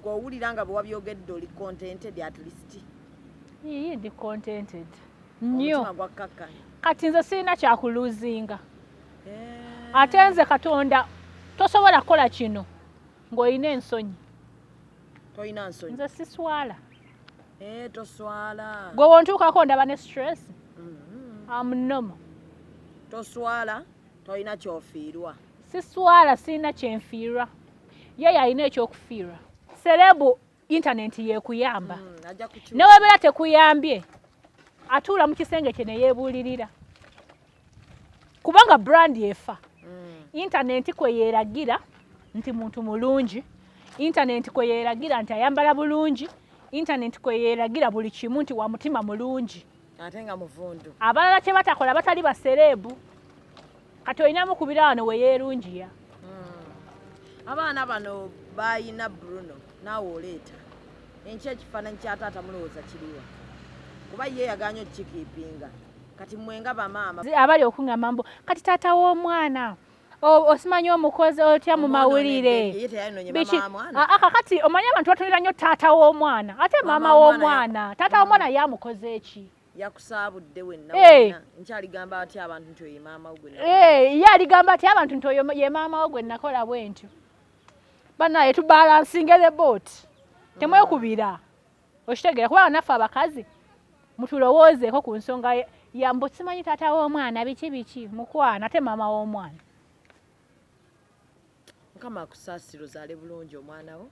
Gweowulira nga bwe wabyogedde oli contented at least? Yiyi, ndi contented nnyo. Omutima gwakkakkanya? Kati nze sirina kyakuluzinga. Ate nze Katonda, tosobola kukola kino ng'olina ensonyi. Tolina nsonyi? Nze siswala. Eh, toswala. Gwe wontuukako ndaba ne stress. Am normal. Toswala, tolina kyofiirwa. Siswala, sirina kyenfiirwa. Ye yalina ekyokufiirwa. Celeb, internet yekuyamba. Ajja kukyusa. Newebeera tekuyambye, atuula mu kisenge kye neyeebuulirira, kubanga brand efa. Internet kwe yeeragira nti muntu mulungi, internet kwe yeeragira nti ayambala bulungi, internet kwe yeeragira buli kimu nti wa mutima mulungi. Ate nga muvundu. Abalala kye batakola batali ba celeb. Kati olinamu kubira wano we yeerungiya. Abaana bano bayina Bruno, naawe oleeta enkya ekifaananyi kya taata, mulowooza kiriwa? Kuba ye yaganye okukikeepinga. Kati mmwe nga bamaama, Abali okuŋŋamba mbu kati taata w'omwana osimanyi omukozi otya mu mawulire. Ye teyayononye Biki? mama wa mwana. Ah, ah, kakati omanyi abantu batunira nnyo taata w'omwana, ate maama Maama w'omwana. w'omwana, taata w'omwana yamukoze eki? Yakusaabudde wenna. Eh. Wenna nkyaligamba atya abantu nti oyo ye maama wo gwe Eh, ye aligamba ati abantu nti oyo ye maama wo gwe nakola bwe ntyo. Banaye, tubalansinge the boat, temwekubira. Okitegeera? Kubanga naffe abakazi mutulowoozeeko ku nsonga ya mbu simanyi taata w'omwana biki biki. Mukwana, ate maama w'omwana. Mukama akusaasira, ozaale bulungi omwana wo,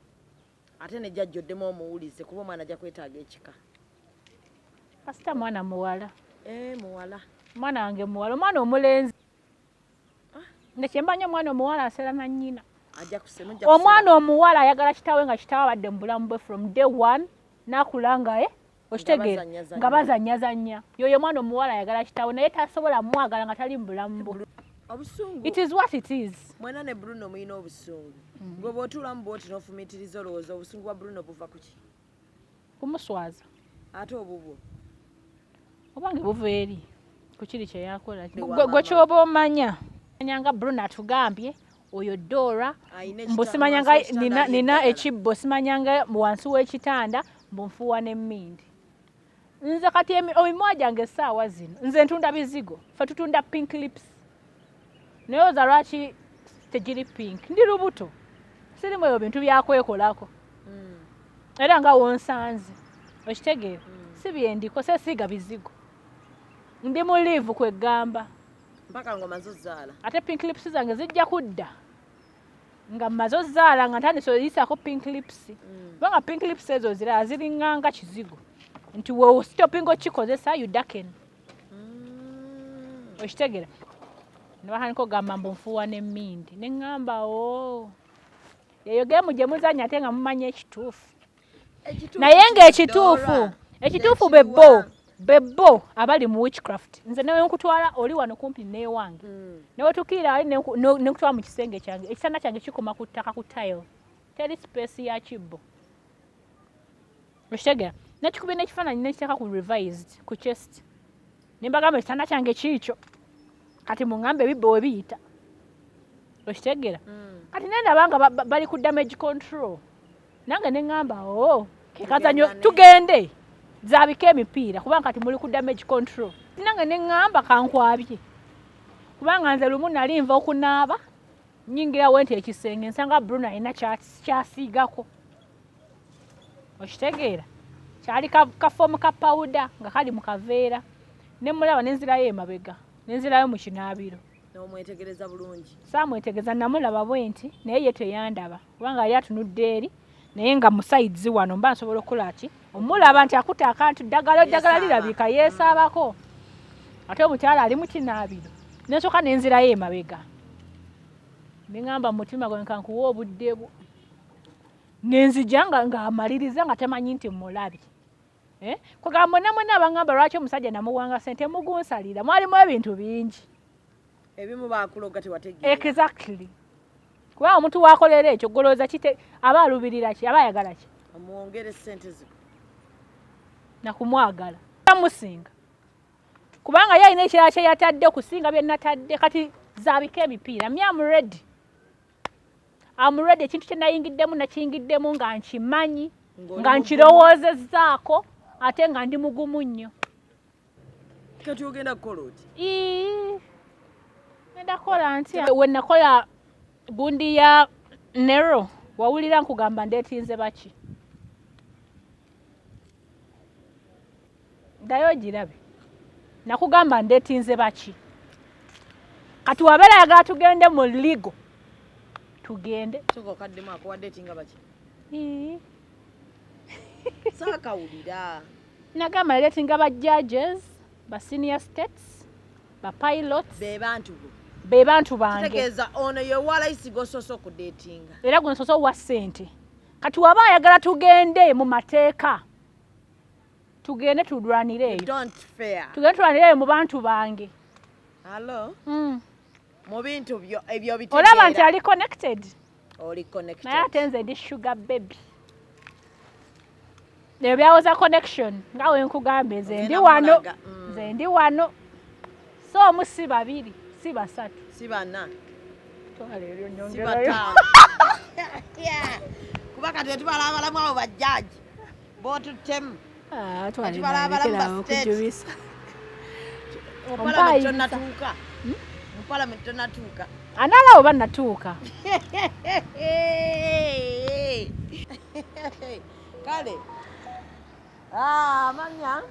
ate ne jjajja oddemu omuwulize, kuba omwana ajja kwetaaga ekika. Kasita mwana muwala. Eh, muwala. Omwana wange muwala. Omwana omulenzi nekyemba nnyo, omwana omuwala aseera na nnyina. Ajja mujja. Omwana omuwala ayagala kitaawe, nga kitaawe abadde mu bulamu bwe from day one, n'akula nga e okitegeera. Bazannyazannya. Nga bazannyazannya. Yoyo omwana omuwala ayagala kitaawe, naye tasobola mwagala nga tali mu bulamu bwe. Obusungu. It is what it is. Mwena ne Bruno mulina obusungu. Gwe bw'otuulamu bwoti n'ofumiitiriza, olowooza obusungu bwa Bruno buva ku ki? Kumuswaza. Ate obubwo? Obange buva eri ku kiri kyeyakola. Ewa Gwe maama. Kyoba omanya nga Bruno atugambye oyo Dora Ayina mbu simanyanga wansi w'ekitanda nina, ali nina eddagala. Ekibbo simanyanga wansi w'ekitanda, mbu nfuuwa n'emmindi. Nze kati emimwa gyange essaawa zino, nze ntunda bizigo. Ffe tutunda pink lips, naye oza lwaki tegiri pink? Ndi lubuto, sirimu ebyo bintu byakwekolako. Era nga wonsanze, okitegeera, si byendiko, sesiiga bizigo, ndi mu leave kwegamba. Mpaka ng'omaze ozaala. Ate pink lips zange zijja kudda nga mmaze ozaala, nga ntandise oyisaako pink lips, kubanga pink lips ezo zirala ziringanga kizigo nti we stopping okikozesa, you darken. Okitegeera? Nebatandika okugamba mbu nfuuwa n'emmindi, neŋŋamba o eyo game gye muzannya, ate nga mumanyi ekituufu. Ekituufu Naye kiri, ng'ekituufu, Dora. ekituufu, Ekiriwa? Bebo abali mu witchcraft. Nze newe nkutwala, oli wano kumpi newange, newetukiira ali nenkutwala mu kisenge kyange, ekitanda kyange kikoma ku ttaka, ku tile, teri space ya kibbo. Okitegeera? Nekikubye n'ekifaananyi nekiteeka ku revised ku chest, nembagamba ekitanda kyange kiikyo, kati muŋŋambe ebibbo we biyita. Okitegeera? Kati nendaba nga bali ku damage control, nange neŋŋamba o kekazanyo. Tugendane. Tugende zaabika emipiira, kubanga kati muli ku damage control. Nange neŋŋamba kankwabye, kubanga nze lumu nali nva okunaaba, nyingirawo nti ekisenge nsanga Bruno alina kyasiigako. Okitegeera? Kyali kafoomu ka pawuda nga kali mu kaveera. Nemulaba, nenzirayo emabega, nenzirayo mu kinaabiro. N'omwetegereza bulungi? Saamwetegeza, namulaba bwe nti, naye ye teyandaba, kubanga yali atunudde eri, naye nga mu sides wano mba nsobola okukola ki, omulaba nti akutte akantu, ddagala, eddagala. Yeesaaba. Lirabika yeesaabako, ate omukyala ali mu kinaabiro. Nensooka nenzirayo emabega, neŋŋamba mu mutima gwe nkankuwa obudde bwo, nenzija nga ng'amaliriza nga tamanyi nti mulabye. Eh? Kugamba mwena mwena abaŋŋamba lwaki omusajja namuwanga sente, mugunsalira, mwalimu ebintu bingi. Ebimu bakuloga, tewategeera. Exactly, kubanga omuntu wakolera ekyo, golowooza kite aba alubirira ki, aba ayagala ki? Omwongere sente zo. Nakumwagala amusinga, kubanga ye alina ekirala kye yatadde okusinga bye natadde. Kati zaabika emipiira, me am ready. Am ready. Ekintu kye nayingiddemu nakiyingiddemu nga nkimanyi, Ng'oli nga mugumu. nkirowoozezaako, ate nga ndi mugumu nnyo. Kati ogenda kukola oti? Ii, ngenda kukola ntya? We nakola gundi ya Nero, wawulira nkugamba ndeetinze baki? Ddayo ogirabe. Nakugamba ndeetinze baki? Kati wabeera ayagala tugende mu legal, tugende. Soka okaddemu akuwadde etinga baki? Ii. Saakawulira. Nagamba ndeetinga ba judges, ba senior states, ba pilots. Be bantu bo. Be bantu bange. Kitegeeza ono ye walayisi gw'osoose okudeetinga. Era gwe nsoose owa ssente. Kati waba ayagala tugende mu mateeka, tugende tulwanire eyo. Don't fair. Tugende tulwanire eyo mu bantu bange. Hello? Mu bintu byo ebyo bitegeera. Olaba nti ali connected. Oli connected. Naye ate nze ndi sugar baby. Ebyo byawoza connection nga we nkugambye, nze ndi Ogenda wano. mulaga. Nze ndi wano. So omu si babiri, si basatu. Si bana. Twala eryo Si nnyongerayo. bataano. Kuba kati wetubala abalamu abo bajjaji bootuttemu. Ah, twala Kati bala abalamu eryo ba nalekera state. okujubisa. Mu palamenti Ompaayiriza. tonnatuuka. Mu palamenti tonnatuuka. Anaalaba oba natuuka. Kale. Ah, amanya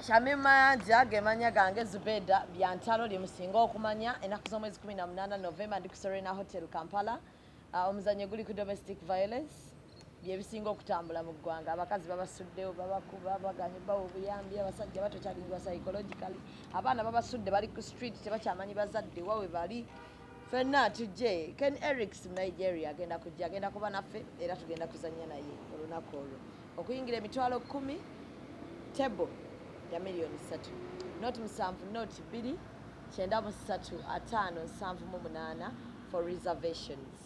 Shamim Mayanja ge manya gange, Zubeda Byantalo lye musinga okumanya. Ennaku z'omwezi 18 November ndi ku Serena Hotel Kampala. Omuzannyo guli ku domestic violence, bye bisinga okutambula mu ggwanga. Abakazi babasuddewo, babakuba, baganye bawa obuyambi, abasajja batokyalingibwa psychologically, abaana babasudde bali ku street, tebakyamanyi bazadde wa we bali. Ffenna tujje. Ken Erics mu Nigeria agenda kujja, agenda kuba naffe era tugenda kuzannya naye olunaku olwo. Okuyingira 10,000, table ya 3 million. 07 02 93 5 78 for reservations.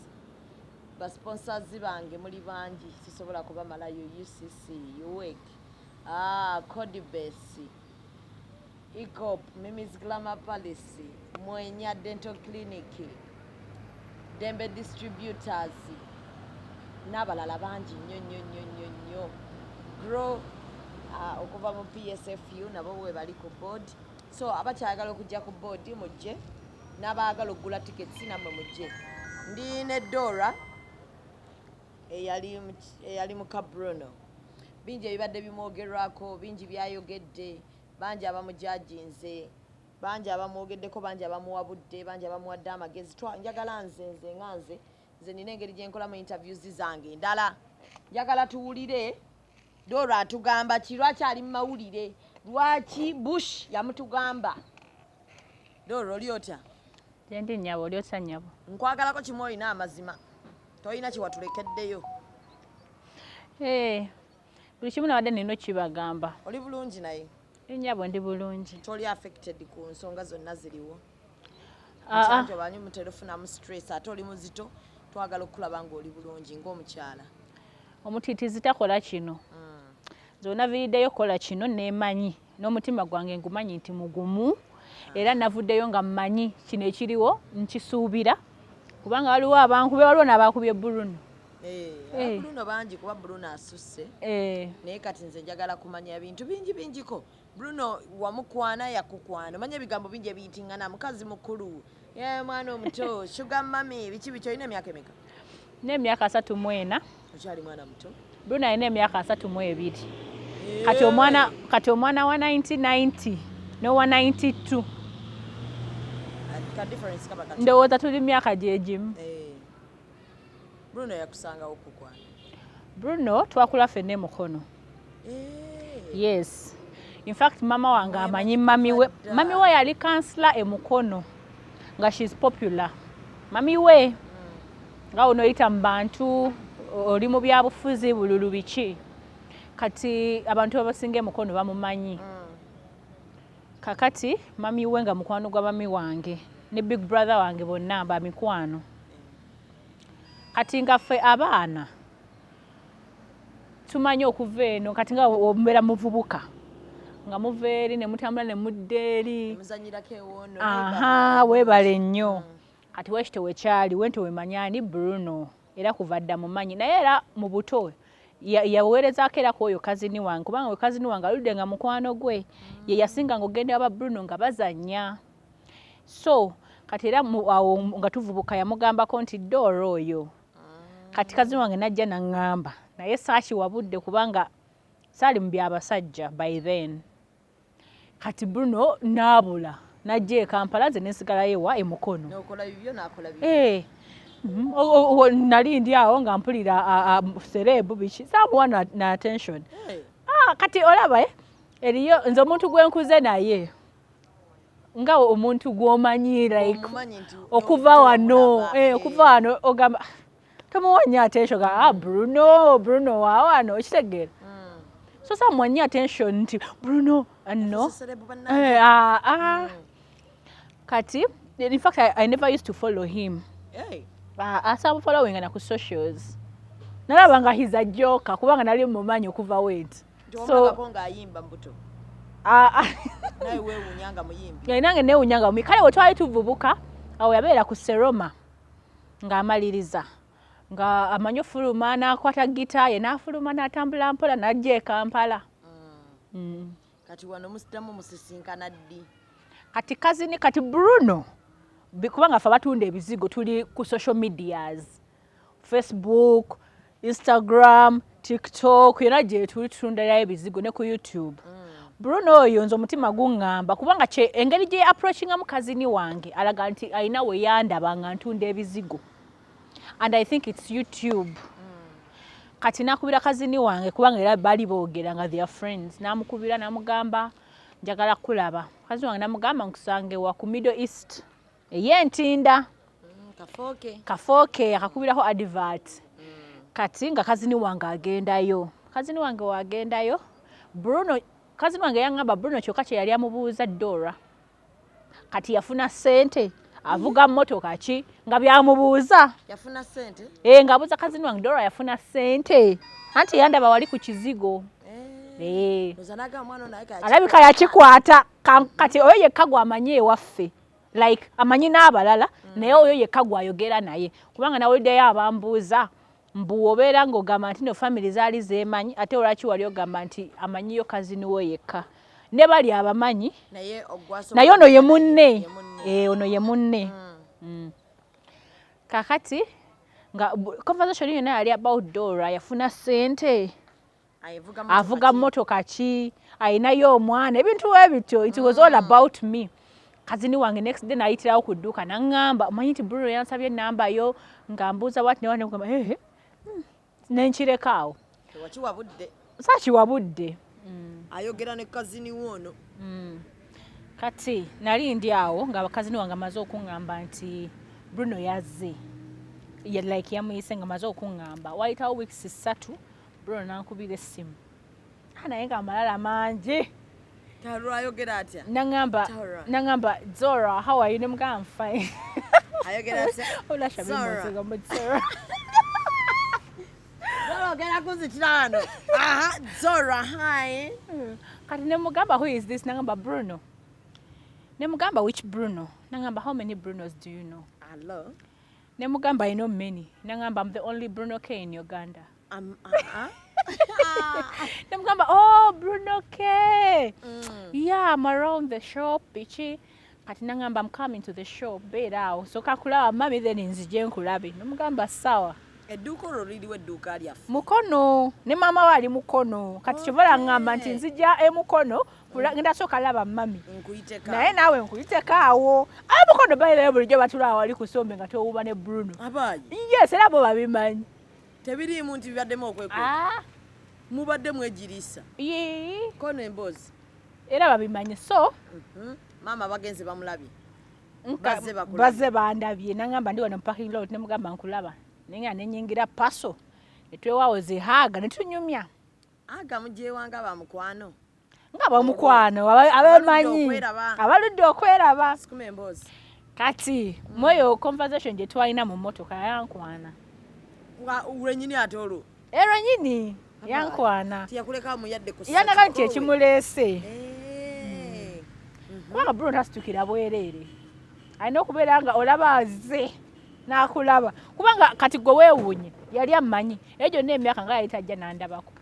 Basponsors bange muli bangi, sisobola kubamalayo. UCC, UWEC, Codibase, Ecop, Mimis Glamour Palace, Mwenya Dental Clinic, Dembe Distributors n'abalala bangi nnyo nnyo nnyo nnyo nnyo. Grow okuva mu PSFU nabo bwe bali ku board. So abakyayagala okujja ku board mujje, n'abaagala okugula tickets nammwe mujje. Ndi ne Dora eyali muka Bruno. Bingi ebibadde bimwogerwako, bingi byayogedde, bangi abamujajinze, bangi abamwogeddeko, bangi abamuwabudde, bangi abamuwadde amagezi. Njagala nze nga nze nina engeri gye nkolamu interviews zange endala. Njagala tuwulire Dora atugamba ki, lwaki ali mu mawulire, lwaki Bush yamutugamba. Dora, oli otya? Gye ndi nnyabo, oli otya nnyabo? Nkwagalako kimu, olina amazima, tolina kiwatulekeddeyo. Eh, buli kimu nabadde nina okibagamba. Oli bulungi naye? Nnyabo, ndi bulungi. Toli affected ku nsonga zonna ziriwo? Ah, ah. Nti obanyi mutera ofunamu stress, ate oli muzito, twagala okukulaba ng'oli bulungi ng'omukyala. Omutiitiizi takola kino. Nze onaviiriddeyo okukola kino neemanyi n'omutima gwange ngumanyi nti mugumu, era navuddeyo nga mmanyi kino ekiriwo nkisuubira, kubanga waliwo abankubye, waliwo n'abakubye Bruno. Eh, Eh. Bruno bangi, kuba Bruno asusse. Eh, naye kati nze njagala kumanya bintu bingi bingiko. Bruno wamukwana, yakukwana, omanya ebigambo bingi ebiyitingana, mukazi mukulu, ye mwana omuto, sugar mummy, biki biki. Olina emyaka emeka? N'emyaka 34. Okyali mwana muto. Bruno alina emyaka 32. Kati omwana wa 1990 n'owa 92, Ka difference kaba kati. Ndowooza tuli myaka gyegimu. Eh. Bruno yakusangawo kukwana? Bruno twakula ffenna emukono. Eh. Yes, in fact mama wange amanyi mami we. Dda. Mami we yali kansila emukono nga she's popular. Mami we nga onoyita mu bantu, oli mu byabufuzi, bululu biki, kati abantu abasinga emukono bamumanyi. Kakati mami we nga mukwano gwa mami wange ne big brother wange, bonna bamikwano. Kati nga ffe abaana tumanyi okuva eno, kati nga omubeera muvubuka nga muva eri ne mutambula ne mudda eri. Muzanyirako ewoono. Aha, weebale nnyo. Kati wekito wekyali wento wemanyani Bruno, era kuva dda mumanyi, naye era mu buto yaweerezaako era ku oyo cousin wange, kubanga we cousin wange aludde nga mukwano gwe, ye yasinga nga ogenda aba Bruno nga bazannya. So kati era awo nga tuvubuka yamugambako nti Dora oyo. Kati cousin wange najja naŋŋamba, naye saakiwa budde kubanga saali mu byabasajja by then. Kati Bruno naabula najja e Kampala, nze nensigalayo ewa e Mukono. N'okola bibyo, n'akola bibyo. Eh, nali ndi awo nga mpulira celeb biki, saamuwa na attention. Ah, kati olaba eriyo nze omuntu gwe nkuze naye nga omuntu gw'omanyi like Omumanyi nti okuva wano omulaba, okuva wano ogamba, "Ah, tomuwa nnyo attention," ga ah, Bruno, Bruno wa wano, okitegeera? So saamuwa nnyo attention nti Bruno, no. Celeb bannange. Eh, ah, ah. Kati in fact I never used to follow him. Asamu following na ku socials, nalaba nga he's a joker, kubanga nali mumanyi okuva went. Nti So omulabako ng'ayimba mbuto. Ah, ah. Naye weewuunya nga muyimbi. Nga nange neewunya nga kale we twali tuvubuka awo yabeera ku Seroma ng'amaliriza nga amanyi ofuluma n'akwata gita ye n'afuluma n'atambula mpola n'ajja e Kampala. Kati wano musitamu musisinkana ddi? Kati cousin, kati Bruno kubanga ffe abatunda ebizigo tuli ku social medias, Facebook, Instagram, TikTok, yonna gye tuli tutundirayo ebizigo ne ku YouTube. Bruno oyo nze omutima guŋŋamba kubanga engeri gye approachingamu cousin wange alaga nti alina we yandaba nga ntunda ebizigo, and I think it's YouTube. Kati nakubira cousin wange, kubanga era bali boogera nga their friends, namukubira namugamba njagala kulaba. Cousin wange namugamba nkusange wa ku Middle East ey'entinda. Kafooke. Kafooke akakubirako advert. Kati nga cousin wange agendayo, cousin wange wagendayo, Bruno, cousin wange yaŋŋamba Bruno kyokka kye yali amubuuza Dora kati yafuna ssente, avuga mmotoka ki, nga byamubuuza. Yafuna ssente? E, ng'abuuza cousin wange Dora yafuna ssente, anti yandaba wali ku kizigo. Eh. Oza n'agamba mwana ono alabika. Alabika yakikwata. Kati oyo yekka gwamanyi ewaffe, like amanyi n'abalala, naye oyo yekka gwayogera naye, kubanga nawuliddeyo abambuuza mbu obeera ng'ogamba nti no family zaali zeemanyi, ate olwaki wali ogamba nti amanyiyo cousin wo yekka ne bali abamanyi? Naye ogwasobola. Naye ono ye munne. Ye munne. Eh, ono ye munne. Kakati nga conversation yonna yali about Dora yafuna ssente, avuga avuga mmotoka ki, ayinayo omwana, ebintu ebityo. It was all about me. Cousin wange next day nayitirawo ku dduuka naŋŋamba omanyi nti Bruno yansabye enamba yo nga mbuuza wati ne wati, nemugamba ehe, nenkireka awo. Tewakiwa budde. Saakiwa budde. Ayogera ne cousin wo ono. Kati nali ndi awo nga cousin wange amaze okuŋŋamba nti Bruno yazze. Like yamuyise nga amaze okuŋŋamba, wayitawo weeks 3, Bruno nankubira essimu. Ah, naye nga amalala mangi. Talwayogera atya? Naŋŋamba Zora. Naŋŋamba, "Zora, how are you?" Nemugamba, "I'm fine." Ayogera atya? Olasha. Zora. Zora. Zora, ogenda kunzitira wano. Aha, Zora, hi. Kati nemugamba, "Who is this?" Naŋŋamba, "Bruno." Nemugamba, "Which Bruno?" Naŋŋamba, "How many Brunos do you know?" Hello. Nemugamba, "I know many." Naŋŋamba, "I'm the only Bruno K in Uganda." Nemugamba, "Oh, Bruno K." "Yeah, I'm around the shop," biki. Kati naŋŋamba, "I'm coming to the shop, beera awo, sooka kulaba mami, then nzije nkulabe." Nemugamba, "Sawa." Edduuka olwo liriwo, edduuka lyaffe? Mukono, ne maama we ali Mukono. Kati kyova olaŋŋamba nti nzija emukono ngenda sooka laba mami. Nkuyiteka. Naye naawe nkuyiteko awo amukono bairayo bulijjo batula awo wali ku sombe nga towuba ne Bruno. Abaayi. Yes, era bo babimanyi. Tebiriimu nti bibaddemu okwekweka? Ah, Mubadde mwegiriisa. Yee. Kono emboozi. Era babimanyi, so Maama bagenze bamulabye. Bazze bakulabye. Bazze bandabye. Nangamba ndi wano mu parking lot, nemugamba nkulaba, naye nga nenyingira paso netwewaawo zihaaga netunyumya. Aga mugyewanga bamukwano. Nga bamukwano abemanyi. Okweraba. Abaludde okweraba. Sukuma emboozi. Kati mweyo conversation gye twalina mu mmotoka yankwana. Nga lwennyini ate olwo? Erwo nyini yankwana. Tiyakuleka muyadde ku Yanaga nti ekimuleese, Eh. kubanga Bruno tasitukira bwereere. Alina okubeera nga olaba aze n'akulaba, kubanga kati gwe weewuunye, yali ammanyi eyo gyonna emyaka nga yali tajja n'andabako.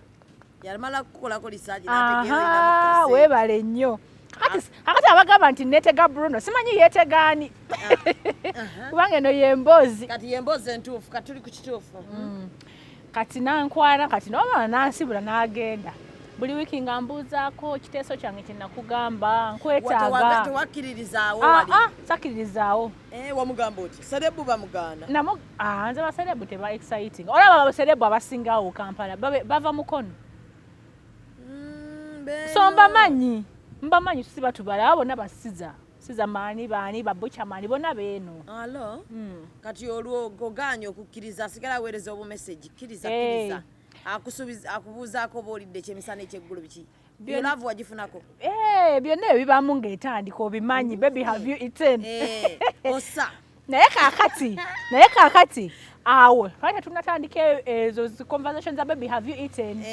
Yamala kukolako research. Aha, weebale nnyo. Kakati abagamba nti neetega Bruno, simanyi yeetegaani, kubanga eno yemboozi. Kati yemboozi entuufu, kati tuli ku kituufu. Kati nankwana, kati nomala nansibula n'agenda. Buli wiiki nga mbuuzaako kiteeso kyange kye nakugamba, nkwetaaga. Tewakkiririzaawo? Ah, wali? Ah, sakkiririzaawo. Eh, wamugamba oti celeb bamugaana? Namu ah, nze ba celeb teba exciting. Olaba ba celeb abasingawo Kampala bava Mukono. So mbamanyi, mbamanyi, tusi batubala abo bonna, basiza siza maani, baani babucha maani, bonna beeno. Alo. Kati olwo ogaanye okukkiriza, asigala aweereza obumessage, kkiriza. Hey. Kkiriza, akusuubiza, akubuuzaako oba olidde ekyemisana, ekyeggulu, biki. Byonna. Love wagifunako? Eh, byonna ebibaamu ng'etandika obimanyi, baby, have you eaten? Eh, osa. Naye kaakati awo twali tetunnatandika ezo zi conversation za baby, have you eaten.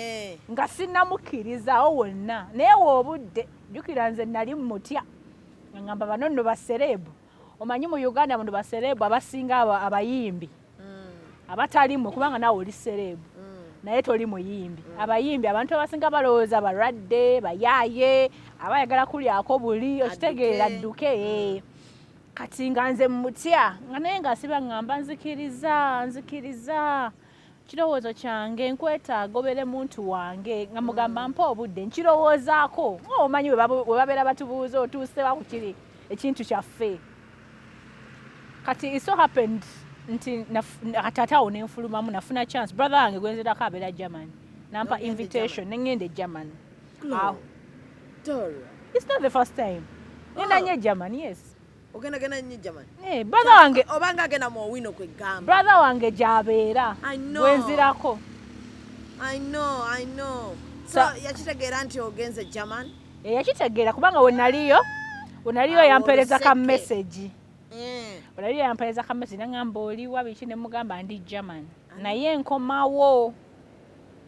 Nga sinnamukkirizawo wonna, naye woobudde jjukira nze nali mutya, nga ngamba bano nno ba celeb. Omanyi mu Uganda muno ba celeb abasinga abayimbi abatalimu, kubanga naawe oli celeb naye toli muyimbi. Abayimbi abantu abasinga balowooza balwadde, bayaaye, abayagala kulyako buli, okitegeera? Adduke. Adduke, eh. Kati nga nze mutya, nga naye nga siba ŋŋamba nzikiriza, nzikiriza kirowoozo kyange, nkwetaaga obeere muntu wange, nga mugamba mpa obudde nkirowoozaako. Nga omanyi we babeera batubuuza otuusewa ku kiri ekintu kyaffe. Kati it so happened nti kati ate awo nenfulumamu, nafuna chance, brother wange gwenzerako abeera Germany, nampa N'ogenda e invitation neŋŋenda e Germany. Glo. Dora. It's not the first time ngenda Oh. nnyo e Germany, yes. Ogendagenda nnyo Germany? Eh, brother wange. Obanga agenda mu Owino kwegamba. Brother wange gy'abeera. I know. Gwenzirako. I know, I know. So yakitegeera nti ogenze German? Eh, yakitegeera kubanga wenaliyo Awo yampeereza ka oluseke. message. Wenaliyo yampeereza ka message, naŋŋamba oliwa, biki, ne mugamba ndi German naye nkomawo,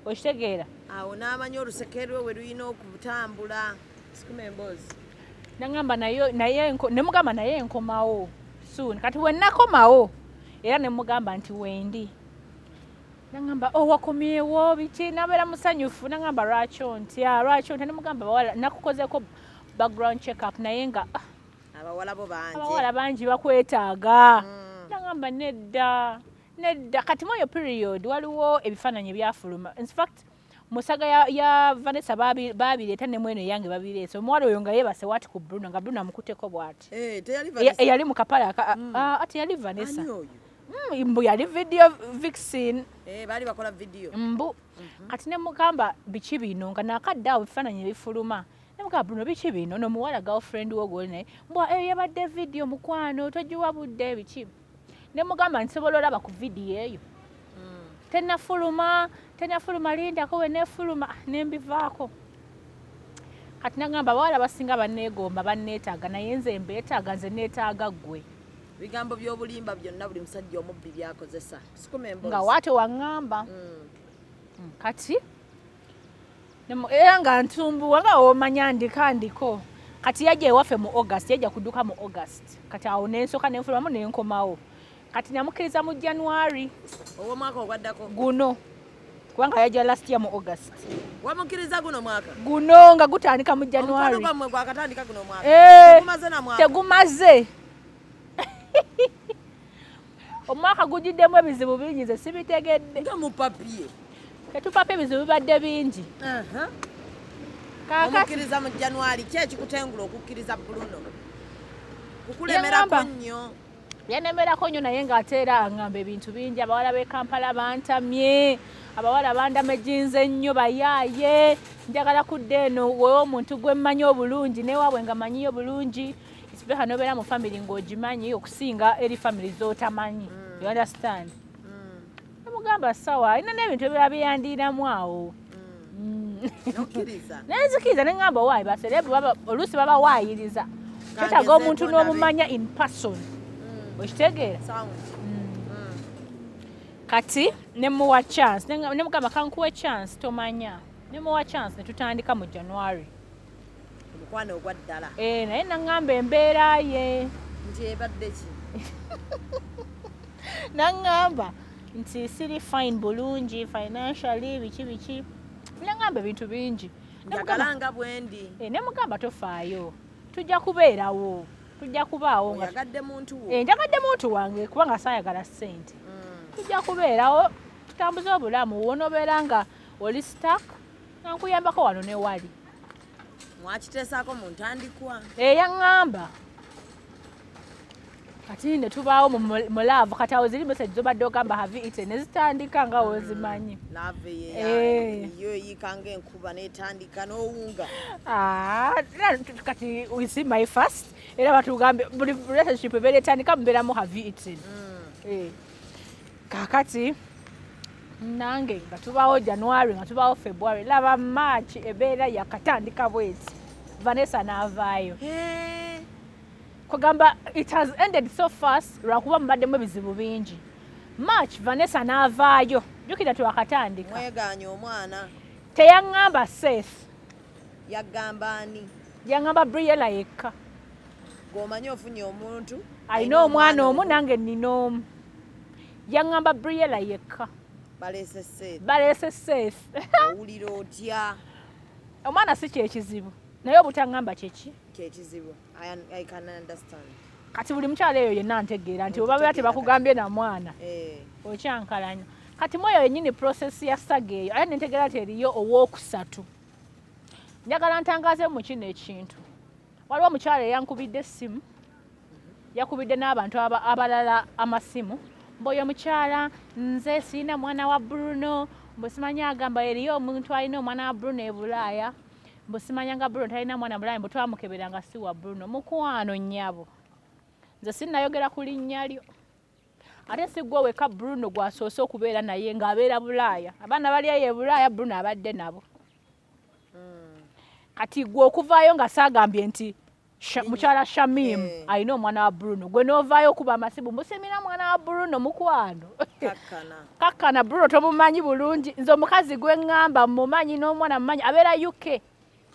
okitegeera? Awo n'amanya oluseke lwe we lulina okutambula. Sikuma emboozi. Naŋŋamba naye ne mugamba naye nkomawo soon. Kati we nakomawo era ne mugamba nti wendi, naŋŋamba, oh, wakomyewo, biki, nabeera musanyufu. Naŋŋamba lwaki ontya, lwaki ontya? Ne mugamba bawala nakukozeko background check up naye nga ah, Abawala bo bangi. Abawala bangi bakwetaaga. Naŋŋamba nedda, nedda. Kati mu eyo period waliwo ebifaananyi ebyafuluma. In fact musaga ya Vanessa babireeta ne mweno eyange babireese, omuwala oyo nga yeebase wati ku Bruno, nga Bruno amukutteko bw'ati. Eh, teyali Vanessa. Eyali mu kapale ati yali Vanessa. Ani oyo? Mbu yali video vixen. Eh, baali bakola video. Mbu kati ne mugamba biki bino, nga nakadde awo ebifaananyi ebifuluma, ne mugamba Bruno biki bino, nomuwala girlfriend wo gwoli naye, mbwa eyo yabadde video, mukwano togiwa budde, biki. Ne mugamba nsobola olaba ku video eyo? Tenafuluma, tenafuluma, lindako wenefuluma. Ah, nembivaako. Kati nagamba abawala basinga banneegomba, banneetaaga, naye nze mbeetaaga, nze neetaaga ggwe. Bigambo by'obulimba byonna buli musajja omubbi byakozesa. Sikuma emboozi. Nga waate waŋŋamba. Kati era nga ntumbuwa nga omanya ndika ndiko. Kati yajja ewaffe mu August, yajja kudduka mu August. Kati awo nensooka nenfulumamu nenkomawo. Kati namukkiriza mu January. Ow'omwaka ogwaddako? Guno, kubanga yajja last year mu August. Wamukkiriza guno mwaka? Guno nga gutandika mu Omukwano January. gwammwe gwakatandika guno mwaka? Eh, Tegumaze na mwaka? Tegumaze. Omwaka gugiddemu ebizibu bingi, nze sibitegedde. Nga mupapiye. Tetupapa, ebizibu bibadde bingi. Kaakati Omukkiriza mu January, ki ekikutengula okukkiriza Bruno? Kukulemerako Yaŋŋamba. nnyo? Yanemerako nnyo, naye ng'ate era aŋŋamba ebintu bingi. Abawala b'e Kampala bantamye, abawala bandamejinze nnyo, bayaaye, njagala kudda eno wewe omuntu gwe mmanyi obulungi, newaabwe nga manyiyo bulungi. It's better nobeera mu family ng'ogimanyi okusinga eri family z'otamanyi, you understand? Namugamba sawa alina n'ebintu ebirala byeyandiiramu awo. Nokkiriza? Nenzikiriza, neŋŋamba owaayi ba celeb oluusi babawaayiriza, kyetaaga omuntu Kangezeeko ndabe. n'omumanya in person, okitegeera? Sound. Kati nemuwa chance, nemugamba kankuwe chance, tomanya, nemuwa chance netutandika mu January. Omukwano ogwa ddala. Eh, naye naŋŋamba embeera ye. Nti ebadde ki? Naŋŋamba nti siri fine bulungi financially, biki biki, naŋŋamba ebintu bingi. Njagala nga bwendi. Eh, ne mugamba tofaayo, tujja kubeerawo, tujja kubaawo nga Oyagadde muntu wo. Eh, njagadde muntu wange kubanga saayagala ssente. Tujja kubeerawo, tutambuze obulamu, wonoobeera nga oli stuck nga nkuyambako wano ne wali. Mwakiteesaako mu ntandikwa? Eyaŋŋamba kati ne tubaawo mu love. Kati awo ziri message zobadde ogamba, "Have you eaten?" Ne zitandika nga wozimanyi. Love. Eh. Yo eyiika ng'enkuba n'etandika n'owunga. Ah, kati we see my first, era batugambe buli relationship ebeera etandika mubeeramu "Have you eaten?" Eh. Kakati nange nga tubaawo January, nga tubaawo February, laba March ebeera yakatandika bweti, Vanessa n'avaayo. Eh, Kugamba it has ended so fast lwakuba mubaddemu ebizibu bingi. March Vanessa n'avaayo, jjukira twakatandika. Mwegaanye omwana. Teyaŋŋamba Seth. Yagamba ani? Yaŋŋamba Briella yekka. Gweomanyi ofunye omuntu alina omwana omu, nange nina omu. Yaŋŋamba Briella yekka. Baleese Seth. Baleese Seth. Owulira otya? Omwana si kyekizibu, naye obutaŋŋamba kyeki? Kyekizibu. I can understand. Kati buli mukyala eyo yenna ntegeera nti oba Okitegeera. tebakugambye na mwana, Eh, okyankalanya. Kati mweyo yennyini process ya saga eyo, ate nentegeera nti eriyo owookusatu. Njagala ntangaze mu kino ekintu, waliwo omukyala eyankubidde essimu, yakubidde n'abantu abalala amasimu, mboyo mukyala, nze sirina mwana wa Bruno, mbu simanyi, agamba eriyo omuntu alina omwana wa Bruno e Bulaaya, mbu simanya nga Bruno talina mwana Bulaaya, mbu twamukebera nga si wa Bruno. Mukwano nnyabo, nze sinnayogera ku linnya lyo, ate si gwe weka Bruno gwasoose okubeera naye ng'abeera Bulaaya. Abaana bali eyo e Bulaaya Bruno abadde nabo. Kati gwe okuvaayo nga saagambye nti mukyala Shamim Eh. alina omwana wa Bruno, gwe n'ovaayo okuba amasibu musimira mwana wa Bruno, mukwano. Kakkana. Kakkana, Bruno tomumanyi bulungi. Nze omukazi gwe ŋŋamba mumanyi n'omwana mumanyi, abeera UK.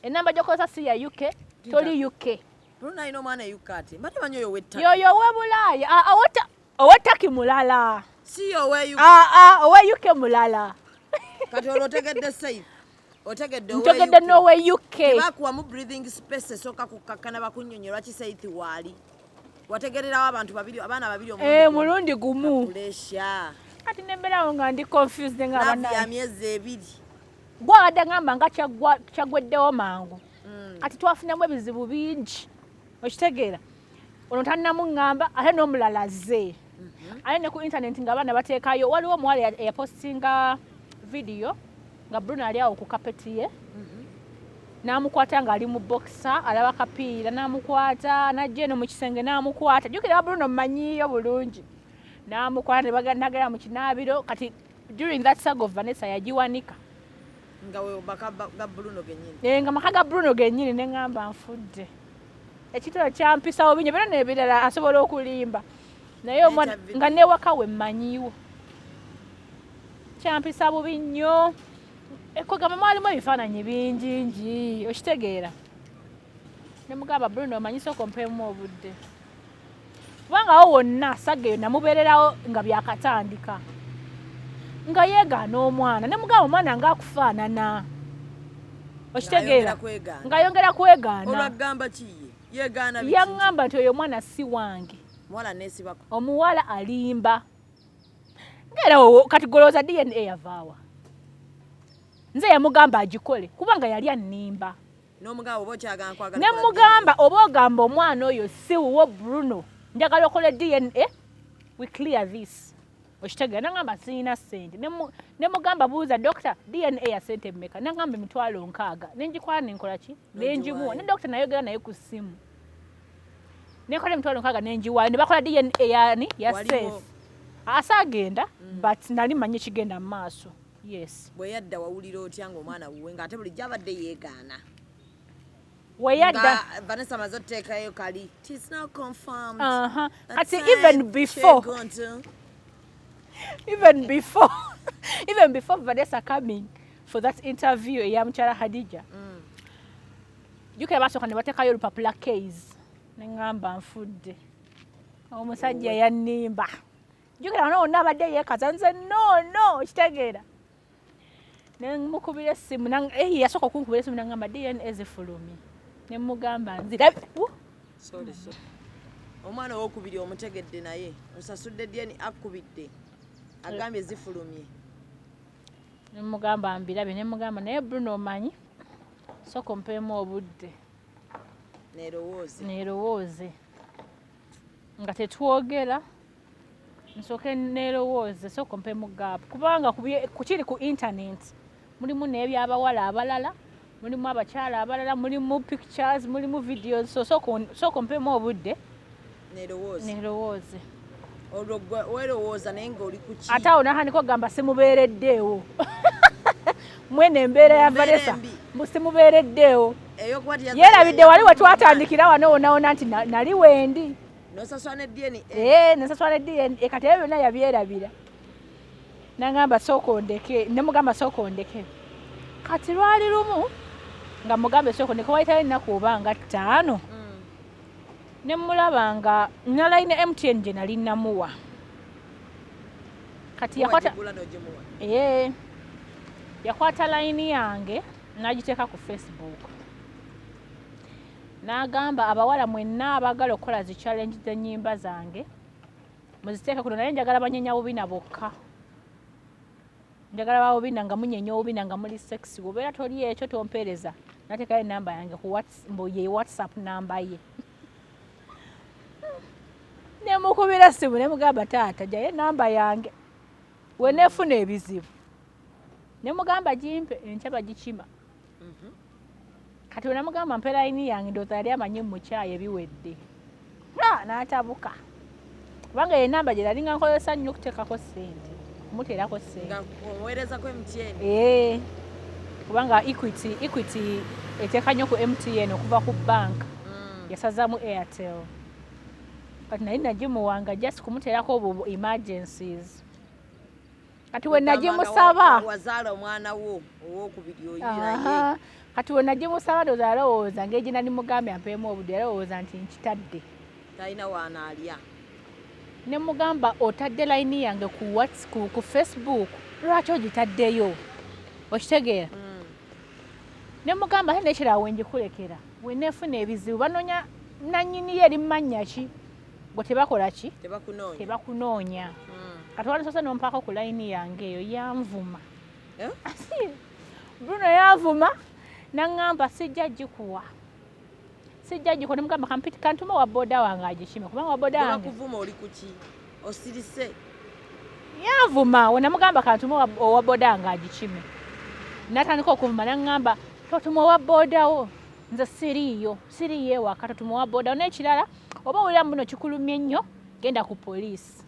Enamba gy'okozesa si ya UK, toli UK. Bruno alina omwana e UK? Ate mbadde manyi oyo ow'ettaka. Yoyo owe Bulaaya. Ah, ow'ettaki mulala. Si owe UK? Ah, ah, owe UK mulala. Kati olwo otegedde Seth, otegedde owe Ntegedde UK. n'owe UK. Tebakuwamu breathing space esooka kukakkana bakunnyonnyola lwaki Seth waali? Wategererawo abantu babiri, abaana babiri? Eh, mulundi gumu. Pressure. Kati nembeerawo nga ndi confused nga Love ya abanaye myezi 2. Gwabadde ngamba nga kyaggweddewo mangu. Kati twafunamu ebizibu bingi, okitegeera? Ono tannamuŋŋamba, ate n'omulala azze, ate ne ku internet nga abaana bateekayo. Waliwo omuwala eyapostinga video nga Bruno ali awo ku kapeti ye, n'amukwata ng'ali mu boxer alaba kapiira, n'amukwata n'ajja eno mu kisenge n'amukwata. Jjukira Bruno mmanyiiyo bulungi. N'amukwata ne nagenda mu kinaabiro. Kati during that saga of Vanessa yagiwanika. Nga we maka ga Bruno gennyini. Eh, nga maka ga Bruno gennyini. Ne ŋŋamba nfudde, ekitolo kyampisawo binyo bino n'ebirala, asobola okulimba naye omwana N'ekya video. Nga newaka we mmanyiiwo, kyampisa bubi nnyo. Kwegamba mwalimu ebifaananyi bingingi, okitegeera? Ne mugamba, Bruno omanyi, sooka ompeemu obudde, kubanga awo wonna saga eyo namubeererawo nga byakatandika, nga yeegaana omwana. Ne mugamba omwana ngaakufaanana, okitegeera? Ng'ayongera kwegaana. Ng'ayongera kwegaana. Olwagamba kiye yegaana biki? Yaŋŋamba nti oyo omwana si wange. Muwala neesibako. Omuwala alimba ngaera kati golowooza DNA yavaawa? Nze yamugamba agikole kubanga yali annimba. N'omugamba oba okyagala nkwagala. Ne mugamba oba ogamba omwana oyo si wuwo Bruno, njagala okole DNA, we clear this, okitegeera? Nagamba sirina ssente. Ne mugamba buuza doctor, DNA ya ssente mmeka? Nagamba 60,000. Nengikwala nenkola ki, nengimuwa. Ne doctor nayogera naye ku ssimu, nekola 60,000 nengiwaayo, ne bakola DNA yani ya Waliwo- Seth. Asaagenda, but nali manyi ekigenda mu maaso, yes. Bwe yadda wawulira otya ng'omwana wuwe, ng'ate bulijjo abadde yeegaana? Weyadda Nga Vanessa amaze otuteekayo kali, "It is now confirmed that Kati Seth even before Kyegonto." even before Vanessa coming for that interview eya mukyala Hadija, jukira basooka ne bateekayo olupapula case, neŋŋamba nfudde. Omusajja yannimba. Jjukira wano wonna abadde yeekaza nze no no okitegeera. Ne mukubira essimu, yasooka okunkubira essimu n'aŋŋamba DNA zifulumye. Ne mugamba nzira. Sorry, sorry. Omwana owokubiri omutegedde, naye osasudde DNA, akubidde agambye zifulumye. Ne mugamba mbirabye, ne mugamba naye Bruno omanyi sooka ompeemu obudde. Nerowooze. Neerowooze nga tetwogera, nsooke neerowooze, sooka ompeemu gap, kubanga kiri ku internet mulimu n'ebyabawala abalala, mulimu abakyala abalala, mulimu pictures, mulimu videos, so sooka ompeemu obudde. Nerowooze. Neerowooze. Olwo gwe weerowooza naye ng'oli ku ki? Ate awo natandika okugamba simubeereddeewo mwene embeera ya Mu mbeera Vanessa. embi. Mbu simubeereddeewo. Eyokuba Yeerabidde wali we twatandikira wano wonawona nti nali wendi. Nosasula ne DNA. Ee, nesasula ne DNA. Kati ebyo byonna yabyerabira. Nagamba sooka ondeke, nemugamba sooka ondeke. Kati lwali lumu nga mugambe sooka ondeke, wayitayo ennaku oba nga 5, ne mulaba nga nina line MTN gye nali namuwa. Kati yakwata Wagigula n'ogimuwa. Ee, yakwata layini yange n'agiteeka ku Facebook, n'agamba abawala mwenna abaagala okukola zi challenge z'ennyimba zange muziteeke kuno, naye njagala banyenya bubina bokka, njagala babubina nga munyenya obubina nga muli sexy, obeera toli ekyo tompeereza. Nateekayo enamba yange ku mbu ye WhatsApp namba ye. Nemukubira simu nemugamba taata jayo enamba yange weneefuna ebizibu, nemugamba gimpe enkya bagikima. Kati wenamugamba mpe layini yange, ndowooza yali amanyi mukyayi ebiwedde. N'atabuka kubanga yenamba gye nali nga nkozesa nnyo okuteekako ssente, kumuteerako ssente. Nga omuweerezako MTN. Ee, kubanga Equity eteeka nnyo ku MTN okuva ku bank. Yasazaamu Airtel. Kati nali nagimuwanga just kumuteerako obwo emergencies. Kati we nagimusaba, wazaala omwana wo owokubiri oyi naye. Aha. Kati we nagimusaba, ndowooza yalowooza ngeri gye nali mugambye ampeemu obudde, yalowooza nti nkitadde. Talina waanaalya. Ne mugamba otadde layini yange ku Facebook, lwaki ogitaddeyo? Okitegeera? Ne mugamba ate nekirala wengikulekera, weneefuna ebizibu banoonya nannyini ye eri mu mannya ki, gwe tebakola ki? Tebakunoonya. Tebakunoonya. Kati walisoose nompaako ku layini yange eyo, yanvuma. Eh? Bruno yanvuma naŋŋamba sijja gikuwa, sijja gikuwa. Nemugamba kantume wa boda wange agikime, kubanga wa boda wange Bakuvuma oli kuki? Osirise. Yanvuma. Wenamugamba kantume owa boda wange agikime, natandika okuvuma naŋŋamba totuma owa boda wo, nze siriiyo, siriiyo ewaka, totuma owa boda wo. N'ekirala oba owulira muno kikulumye nnyo, genda ku poliisi,